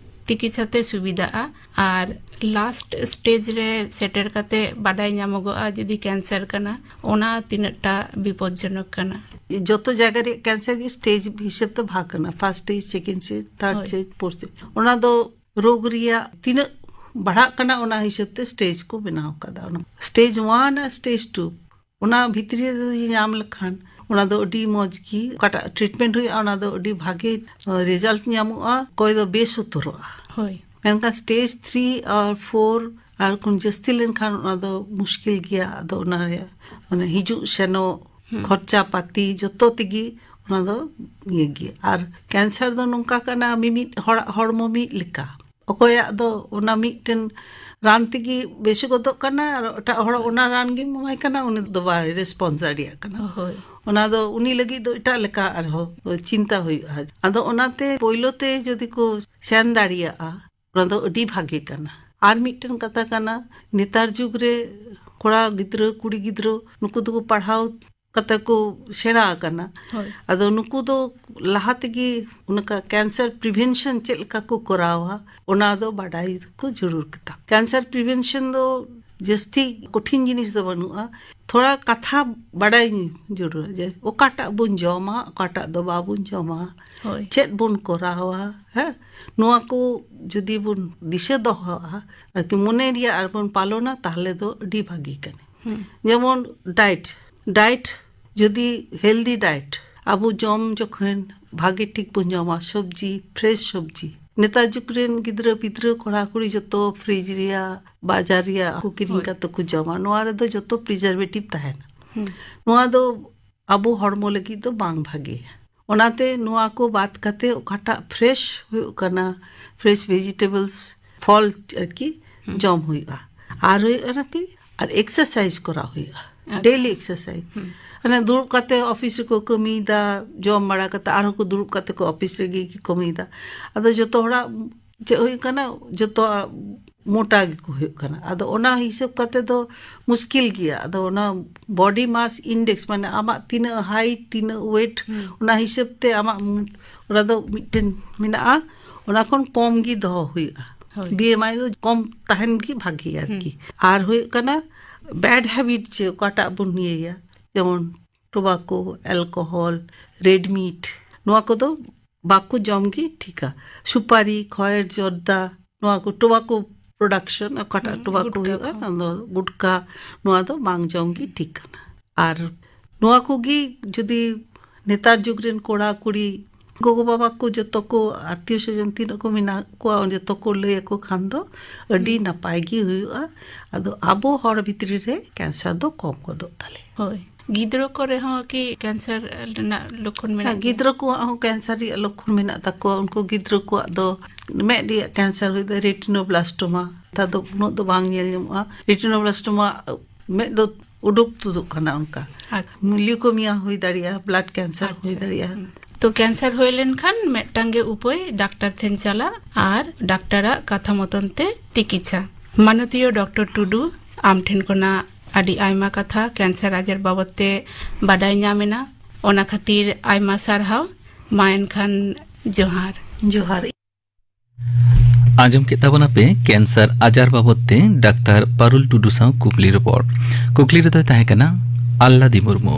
ᱛᱤᱠᱤᱪᱷᱟ ᱛᱮ ᱥᱩᱵᱤᱫᱷᱟᱜᱼᱟ? ᱟᱨ ᱞᱟᱥᱴ ᱥᱴᱮᱡ ᱨᱮ ᱥᱮᱴᱮᱨ ᱠᱟᱛᱮ ᱵᱟᱰᱟᱭ ᱧᱟᱢᱚᱜᱚᱜᱼᱟ ᱡᱩᱫᱤ ᱠᱮᱱᱥᱟᱨ ᱠᱟᱱᱟ, ᱚᱱᱟ ᱛᱤᱱᱟᱹᱜ ᱴᱟ ᱵᱤᱯᱚᱫᱽᱡᱚᱱᱚᱠ ᱠᱟᱱᱟ? ᱡᱚᱛᱚ ᱡᱟᱭᱜᱟ ᱨᱮ ᱠᱮᱱᱥᱟᱨ ᱜᱮ ᱥᱴᱮᱡ ᱦᱤᱥᱟᱹᱵ ᱛᱮ ᱵᱷᱟᱜᱽ ᱠᱟᱱᱟ, first stage, second stage, third ᱦᱳᱭ᱾ Stage, fourth stage. ᱚᱱᱟ ᱫᱚ ᱨᱳᱜᱽ ᱨᱮᱭᱟᱜ ᱛᱤᱱᱟᱹᱜ ᱵᱟᱲᱦᱟᱜ ᱠᱟᱱᱟ, ᱚᱱᱟ ᱦᱤᱥᱟᱹᱵ ᱛᱮ ᱥᱴᱮᱡ ᱠᱚ ᱵᱮᱱᱟᱣ ᱠᱟᱫᱟ᱾ ᱚᱱᱟ ᱥᱴᱮᱡ ᱚᱣᱟᱱ ᱟᱨ ᱥᱴᱮᱡ ᱴᱩ, ᱚᱱᱟ ᱵᱷᱤᱛᱨᱤ ᱨᱮ ᱡᱩᱫᱤ ᱧᱟᱢ ᱞᱮᱠᱷᱟᱱ, ᱚᱱᱟ ᱫᱚ ᱟᱹᱰᱤ ᱢᱚᱡᱽ ᱜᱮ, ᱚᱠᱟᱴᱟᱜ ᱴᱨᱤᱴᱢᱮᱱᱴ ᱦᱩᱭᱩᱜᱼᱟ, ᱚᱱᱟ ᱫᱚ ᱟᱹᱰᱤ ᱵᱷᱟᱜᱮ ᱨᱮᱡᱟᱞᱴ ᱧᱟᱢᱚᱜᱼᱟ, ᱚᱠᱚᱭ ᱫᱚ ᱵᱮᱥ ᱩᱛᱟᱹᱨᱚᱜᱼᱟ᱾ ᱦᱳᱭ᱾ ᱢᱮᱱᱠᱷᱟᱱ ᱥᱴᱮᱡ ᱛᱷᱨᱤ ᱟᱨ ᱯᱷᱳᱨ ᱟᱨ ᱠᱷᱚᱱ ᱡᱟᱹᱥᱛᱤ ᱞᱮᱱᱠᱷᱟᱱ, ᱚᱱᱟ ᱫᱚ ᱢᱩᱥᱠᱤᱞ ᱜᱮᱭᱟ᱾ ᱟᱫᱚ ᱚᱱᱟ ᱨᱮᱭᱟᱜ ᱢᱟᱱᱮ ᱦᱤᱡᱩᱜ ᱥᱮᱱᱚᱜ, ᱦᱩᱸ᱾ ᱠᱷᱚᱨᱪᱟ ᱯᱟᱹᱛᱤ, ᱡᱚᱛᱚ ᱛᱮᱜᱮ ᱚᱱᱟ ᱫᱚ ᱤᱭᱟᱹ ᱜᱮᱭᱟ᱾ ᱟᱨ ᱠᱮᱱᱥᱟᱨ ᱫᱚ ᱱᱚᱝᱠᱟ ᱠᱟᱱᱟ, ᱢᱤᱢᱤᱫ ᱦᱚᱲᱟᱜ ᱦᱚᱲᱢᱚ ᱢᱤᱫ ᱞᱮᱠᱟ᱾ ᱚᱠᱚᱭᱟᱜ ᱫᱚ ᱚᱱᱟ ᱢᱤᱫᱴᱮᱱ ᱨᱟᱱ ᱛᱮᱜᱮ ᱵᱮᱥ ᱜᱚᱫᱚᱜ ᱠᱟᱱᱟ, ᱟᱨ ᱮᱴᱟᱜ ᱦᱚᱲ ᱚᱱᱟ ᱨᱟᱱ ᱜᱮᱢ ᱮᱢᱟᱭ ᱠᱟᱱᱟ, ᱩᱱᱤ ᱫᱚ ᱵᱟᱭ ᱨᱮᱥᱯᱚᱱᱥ ᱫᱟᱲᱮᱭᱟᱜ ᱠᱟᱱᱟ᱾ ᱦᱳᱭ᱾ ᱚᱱᱟ ᱫᱚ ᱩᱱᱤ ᱞᱟᱹᱜᱤᱫ ᱫᱚ ᱮᱴᱟᱜ ᱞᱮᱠᱟ ᱟᱨᱦᱚᱸ ᱪᱤᱱᱛᱟ ᱦᱩᱭᱩᱜᱼᱟ᱾ ᱟᱫᱚ ᱚᱱᱟᱛᱮ ᱯᱳᱭᱞᱳ ᱛᱮ ᱡᱩᱫᱤ ᱠᱚ ᱥᱮᱱ ᱫᱟᱲᱮᱭᱟᱜᱼᱟ, ᱚᱱᱟ ᱫᱚ ᱟᱹᱰᱤ ᱵᱷᱟᱜᱮ ᱠᱟᱱᱟ᱾ ᱟᱨ ᱢᱤᱫᱴᱮᱱ ᱠᱟᱛᱷᱟ ᱠᱟᱱᱟ, ᱱᱮᱛᱟᱨ ᱡᱩᱜᱽ ᱨᱮ ᱠᱚᱲᱟ ᱜᱤᱫᱽᱨᱟᱹ, ᱠᱩᱲᱤ ᱜᱤᱫᱽᱨᱟᱹ, ᱱᱩᱠᱩ ᱫᱚᱠᱚ ᱯᱟᱲᱦᱟᱣ ᱠᱟᱛᱮ ᱠᱚ ᱥᱮᱬᱟ ᱟᱠᱟᱱᱟ᱾ ᱦᱳᱭ᱾ ᱟᱫᱚ ᱱᱩᱠᱩ ᱫᱚ ᱞᱟᱦᱟ ᱛᱮᱜᱮ ᱚᱱᱠᱟ cancer prevention ᱪᱮᱫ ᱞᱮᱠᱟ ᱠᱚ ᱠᱚᱨᱟᱣᱟ, ᱚᱱᱟ ᱫᱚ ᱵᱟᱰᱟᱭ ᱠᱚ ᱡᱟᱹᱨᱩᱲ ᱠᱮᱫᱟ᱾ Cancer prevention ᱫᱚ ᱡᱟᱹᱥᱛᱤ ᱠᱚᱴᱷᱤᱱ ᱡᱤᱱᱤᱥ ᱫᱚ ᱵᱟᱹᱱᱩᱜᱼᱟ, ᱛᱷᱚᱲᱟ ᱠᱟᱛᱷᱟ ᱵᱟᱰᱟᱭ ᱡᱟᱹᱨᱩᱲᱟ, ᱡᱮ ᱚᱠᱟᱴᱟᱜ ᱵᱚᱱ ᱡᱚᱢᱟ, ᱚᱠᱟᱴᱟᱜ ᱫᱚ ᱵᱟᱵᱚᱱ ᱡᱚᱢᱟ, ᱦᱳᱭ᱾ ᱪᱮᱫ ᱵᱚᱱ ᱠᱚᱨᱟᱣᱟ, ᱦᱮᱸ, ᱱᱚᱣᱟ ᱠᱚ ᱡᱩᱫᱤ ᱵᱚᱱ ᱫᱤᱥᱟᱹ ᱫᱚᱦᱚᱣᱟᱜᱼᱟ, ᱟᱨᱠᱤ ᱢᱚᱱᱮ ᱨᱮᱭᱟᱜ ᱟᱨ ᱵᱚᱱ ᱯᱟᱞᱚᱱᱟ, ᱛᱟᱦᱚᱞᱮ ᱫᱚ ᱟᱹᱰᱤ ᱵᱷᱟᱹᱜᱤ ᱠᱟᱱᱟ᱾ ᱦᱩᱸ᱾ ᱡᱮᱢᱚᱱ diet, diet ᱡᱩᱫᱤ healthy diet ᱟᱵᱚ ᱡᱚᱢ ᱡᱚᱠᱷᱚᱱ ᱵᱷᱟᱜᱮ ᱴᱷᱤᱠ ᱵᱚᱱ ᱡᱚᱢᱟ, ᱥᱚᱵᱽᱡᱤ, fresh ᱥᱚᱵᱽᱡᱤ᱾ ᱱᱮᱛᱟᱨ ᱡᱩᱜᱽ ᱨᱮᱱ ᱜᱤᱫᱽᱨᱟᱹ ᱯᱤᱫᱽᱨᱟᱹ ᱠᱚᱲᱟ ᱠᱩᱲᱤ ᱡᱚᱛᱚ fridge ᱨᱮᱭᱟᱜ, ᱵᱟᱡᱟᱨ ᱨᱮᱭᱟᱜ ᱠᱚ ᱠᱤᱨᱤᱧ ᱦᱳᱭ᱾ ᱠᱟᱛᱮ ᱠᱚ ᱡᱚᱢᱟ᱾ ᱱᱚᱣᱟ ᱨᱮᱫᱚ ᱡᱚᱛᱚ preservative ᱛᱟᱦᱮᱱᱟ᱾ ᱦᱩᱸ᱾ ᱱᱚᱣᱟ ᱫᱚ ᱟᱵᱚ ᱦᱚᱲᱢᱚ ᱞᱟᱹᱜᱤᱫ ᱫᱚ ᱵᱟᱝ ᱵᱷᱟᱜᱮᱭᱟ᱾ ᱚᱱᱟᱛᱮ ᱱᱚᱣᱟ ᱠᱚ ᱵᱟᱫ ᱠᱟᱛᱮ ᱚᱠᱟᱴᱟᱜ fresh ᱦᱩᱭᱩᱜ ᱠᱟᱱᱟ, fresh vegetables, ᱯᱷᱚᱞ ᱟᱨᱠᱤ ᱦᱩᱸ᱾ ᱡᱚᱢ ᱦᱩᱭᱩᱜᱼᱟ᱾ ᱟᱨ ᱦᱩᱭᱩᱜ ᱠᱟᱱᱟ ᱠᱤ, ᱟᱨ exercise ᱠᱚᱨᱟᱣ ᱦᱩᱭᱩᱜᱼᱟ, ᱟᱪᱪᱷᱟ᱾ Daily exercise᱾ ᱦᱩᱸ᱾ ᱢᱟᱱᱮ ᱫᱩᱲᱩᱵ ᱠᱟᱛᱮ ᱚᱯᱷᱤᱥ ᱨᱮᱠᱚ ᱠᱟᱹᱢᱤᱭᱮᱫᱟ, ᱡᱚᱢ ᱵᱟᱲᱟ ᱠᱟᱛᱮ ᱟᱨᱦᱚᱸ ᱠᱚ ᱫᱩᱲᱩᱵ ᱠᱟᱛᱮ ᱠᱚ ᱚᱯᱷᱤᱥ ᱨᱮᱜᱮ ᱠᱚ ᱠᱟᱹᱢᱤᱭᱮᱫᱟ᱾ ᱟᱫᱚ ᱡᱚᱛᱚ ᱦᱚᱲᱟᱜ ᱪᱮᱫ ᱦᱩᱭᱩᱜ ᱠᱟᱱᱟ, ᱡᱚᱛᱚ ᱢᱚᱴᱟ ᱜᱮᱠᱚ ᱦᱩᱭᱩᱜ ᱠᱟᱱᱟ᱾ ᱟᱫᱚ ᱚᱱᱟ ᱦᱤᱥᱟᱹᱵ ᱠᱟᱛᱮ ᱫᱚ ᱢᱩᱥᱠᱤᱞ ᱜᱮᱭᱟ᱾ ᱟᱫᱚ ᱚᱱᱟ body mass index, ᱢᱟᱱᱮ ᱟᱢᱟᱜ ᱛᱤᱱᱟᱹᱜ height, ᱛᱤᱱᱟᱹᱜ weight, ᱦᱩᱸ᱾ ᱚᱱᱟ ᱦᱤᱥᱟᱹᱵ ᱛᱮ ᱟᱢᱟᱜ ᱢᱩ-, ᱚᱱᱟ ᱫᱚ ᱢᱤᱫᱴᱮᱱ ᱢᱮᱱᱟᱜᱼᱟ, ᱚᱱᱟ ᱠᱷᱚᱱ ᱠᱚᱢ ᱜᱮ ᱫᱚᱦᱚ ᱦᱩᱭᱩᱜᱼᱟ᱾ ᱦᱳᱭ᱾ BMI ᱫᱚ ᱠᱚᱢ ᱛᱟᱦᱮᱱ ᱜᱮ ᱵᱷᱟᱜᱮᱭᱟ ᱟᱨᱠᱤ᱾ ᱦᱩᱸ᱾ ᱟᱨ ᱦᱩᱭᱩᱜ ᱠᱟᱱᱟ bad habit, ᱡᱮ ᱚᱠᱟᱴᱟᱜ ᱵᱚᱱ ᱤᱭᱟᱹᱭᱟ, ᱡᱮᱢᱚᱱ tobacco, alcohol, red meat, ᱱᱚᱣᱟ ᱠᱚᱫᱚ ᱵᱟᱠᱚ ᱡᱚᱢ ᱜᱮ ᱴᱷᱤᱠᱟ᱾ ᱥᱩᱯᱟᱨᱤ, ᱠᱷᱚᱭᱮᱨ, ᱡᱚᱨᱫᱟ, ᱱᱚᱣᱟ ᱠᱚ tobacco production, ᱚᱠᱟᱴᱟᱜ ᱦᱩᱸ, tobacco ᱜᱩᱴᱠᱟ ᱦᱩᱭᱩᱜᱼᱟ, ᱠᱚ᱾ ᱚᱱᱟ ᱫᱚ ᱜᱩᱴᱠᱟ, ᱱᱚᱣᱟ ᱫᱚ ᱵᱟᱝ ᱡᱚᱢ ᱜᱮ ᱴᱷᱤᱠ ᱠᱟᱱᱟ᱾ ᱟᱨ ᱱᱚᱣᱟ ᱠᱚᱜᱮ ᱡᱩᱫᱤ ᱱᱮᱛᱟᱨ ᱡᱩᱜᱽ ᱨᱮᱱ ᱠᱚᱲᱟ ᱠᱩᱲᱤ, ᱜᱚᱜᱚ ᱵᱟᱵᱟ ᱠᱚ ᱡᱚᱛᱚ ᱠᱚ, ᱟᱛᱤᱭᱚ ᱥᱚᱡᱚᱱ ᱛᱤᱱᱟᱹᱜ ᱠᱚ ᱢᱮᱱᱟᱜ ᱠᱚᱣᱟ, ᱡᱚᱛᱚ ᱠᱚ ᱞᱟᱹᱭ ᱟᱠᱚ ᱠᱷᱟᱱ ᱫᱚ ᱟᱹᱰᱤ ᱦᱩᱸ᱾ ᱱᱟᱯᱟᱭ ᱜᱮ ᱦᱩᱭᱩᱜᱼᱟ᱾ ᱟᱫᱚ ᱟᱵᱚ ᱦᱚᱲ ᱵᱷᱤᱛᱨᱤ ᱨᱮ cancer ᱫᱚ ᱠᱚᱢ ᱜᱚᱫᱚᱜ ᱛᱟᱞᱮᱭᱟ᱾ ᱦᱳᱭ, ᱜᱤᱫᱽᱨᱟᱹ ᱠᱚᱨᱮ ᱦᱚᱸ ᱠᱤ cancer ᱨᱮᱱᱟᱜ ᱞᱚᱠᱠᱷᱚᱱ ᱢᱮᱱᱟᱜ ᱦᱮᱸ, ᱜᱮᱭᱟ? ᱜᱤᱫᱽᱨᱟᱹ ᱠᱚᱣᱟᱜ ᱦᱚᱸ cancer ᱨᱮᱭᱟᱜ ᱞᱚᱠᱠᱷᱚᱱ ᱢᱮᱱᱟᱜ ᱛᱟᱠᱚᱣᱟ᱾ ᱩᱱᱠᱩ ᱜᱤᱫᱽᱨᱟᱹ ᱠᱚᱣᱟᱜ ᱫᱚ ᱢᱮᱫ ᱨᱮᱭᱟᱜ cancer ᱦᱩᱭ ᱫᱟᱲᱮᱭᱟᱜᱼᱟ, retinoblastoma᱾ ᱱᱮᱛᱟᱨ ᱫᱚ ᱩᱱᱟᱹᱜ ᱫᱚ ᱵᱟᱝ ᱧᱮᱞ ᱧᱟᱢᱚᱜᱼᱟ᱾ Retinoblastoma ᱢᱮᱫ ᱫᱚ ᱩᱰᱩᱠ ᱛᱩᱫᱩᱜ ᱠᱟᱱᱟ ᱚᱱᱠᱟ᱾ ᱟᱪᱪᱷᱟ᱾ Leukemia ᱦᱩᱭ ᱫᱟᱲᱮᱭᱟᱜᱼᱟ, blood cancer ᱦᱩᱭ ᱟᱪᱪᱷᱟ᱾ ᱫᱟᱲᱮᱭᱟᱜᱼᱟ᱾ ᱦᱩᱸ᱾ ᱛᱚ cancer ᱦᱩᱭ ᱞᱮᱱᱠᱷᱟᱱ ᱢᱤᱫᱴᱟᱝ ᱜᱮ ᱩᱯᱟᱹᱭ, ᱰᱟᱠᱛᱟᱨ ᱴᱷᱮᱱ ᱪᱟᱞᱟᱜ ᱟᱨ ᱰᱟᱠᱛᱟᱨᱟᱜ ᱠᱟᱛᱷᱟ ᱢᱚᱛᱚᱱ ᱛᱮ ᱛᱤᱠᱤᱪᱷᱟ᱾ ᱢᱟᱱᱚᱛᱤᱭᱚ ᱰᱚᱠᱴᱚᱨ ᱴᱩᱰᱩ, ᱟᱢ ᱴᱷᱮᱱ ᱠᱷᱚᱱᱟᱜ ᱟᱹᱰᱤ ᱟᱭᱢᱟ ᱠᱟᱛᱷᱟ ᱠᱮᱱᱥᱟᱨ ᱟᱡᱟᱨ ᱵᱟᱵᱚᱫ ᱛᱮ ᱵᱟᱰᱟᱭ ᱧᱟᱢ ᱮᱱᱟ᱾ ᱚᱱᱟ ᱠᱷᱟᱹᱛᱤᱨ ᱟᱭᱢᱟ ᱥᱟᱨᱦᱟᱣ᱾ ᱢᱟ ᱮᱱᱠᱷᱟᱱ ᱡᱚᱦᱟᱨ᱾ ᱡᱚᱦᱟᱨ᱾ ᱟᱸᱡᱚᱢ ᱠᱮᱫ ᱛᱟᱵᱚᱱᱟᱯᱮ ᱠᱮᱱᱥᱟᱨ ᱟᱡᱟᱨ ᱵᱟᱵᱚᱫ ᱛᱮ ᱰᱟᱠᱛᱟᱨ ᱯᱟᱨᱩᱞ ᱴᱩᱰᱩ ᱥᱟᱶ ᱠᱩᱠᱞᱤ ᱨᱚᱯᱚᱲ᱾ ᱠᱩᱠᱞᱤ ᱨᱮᱫᱚᱭ ᱛᱟᱦᱮᱸ ᱠᱟᱱᱟ ᱟᱞᱞᱟᱫᱤ ᱢᱩᱨᱢᱩ᱾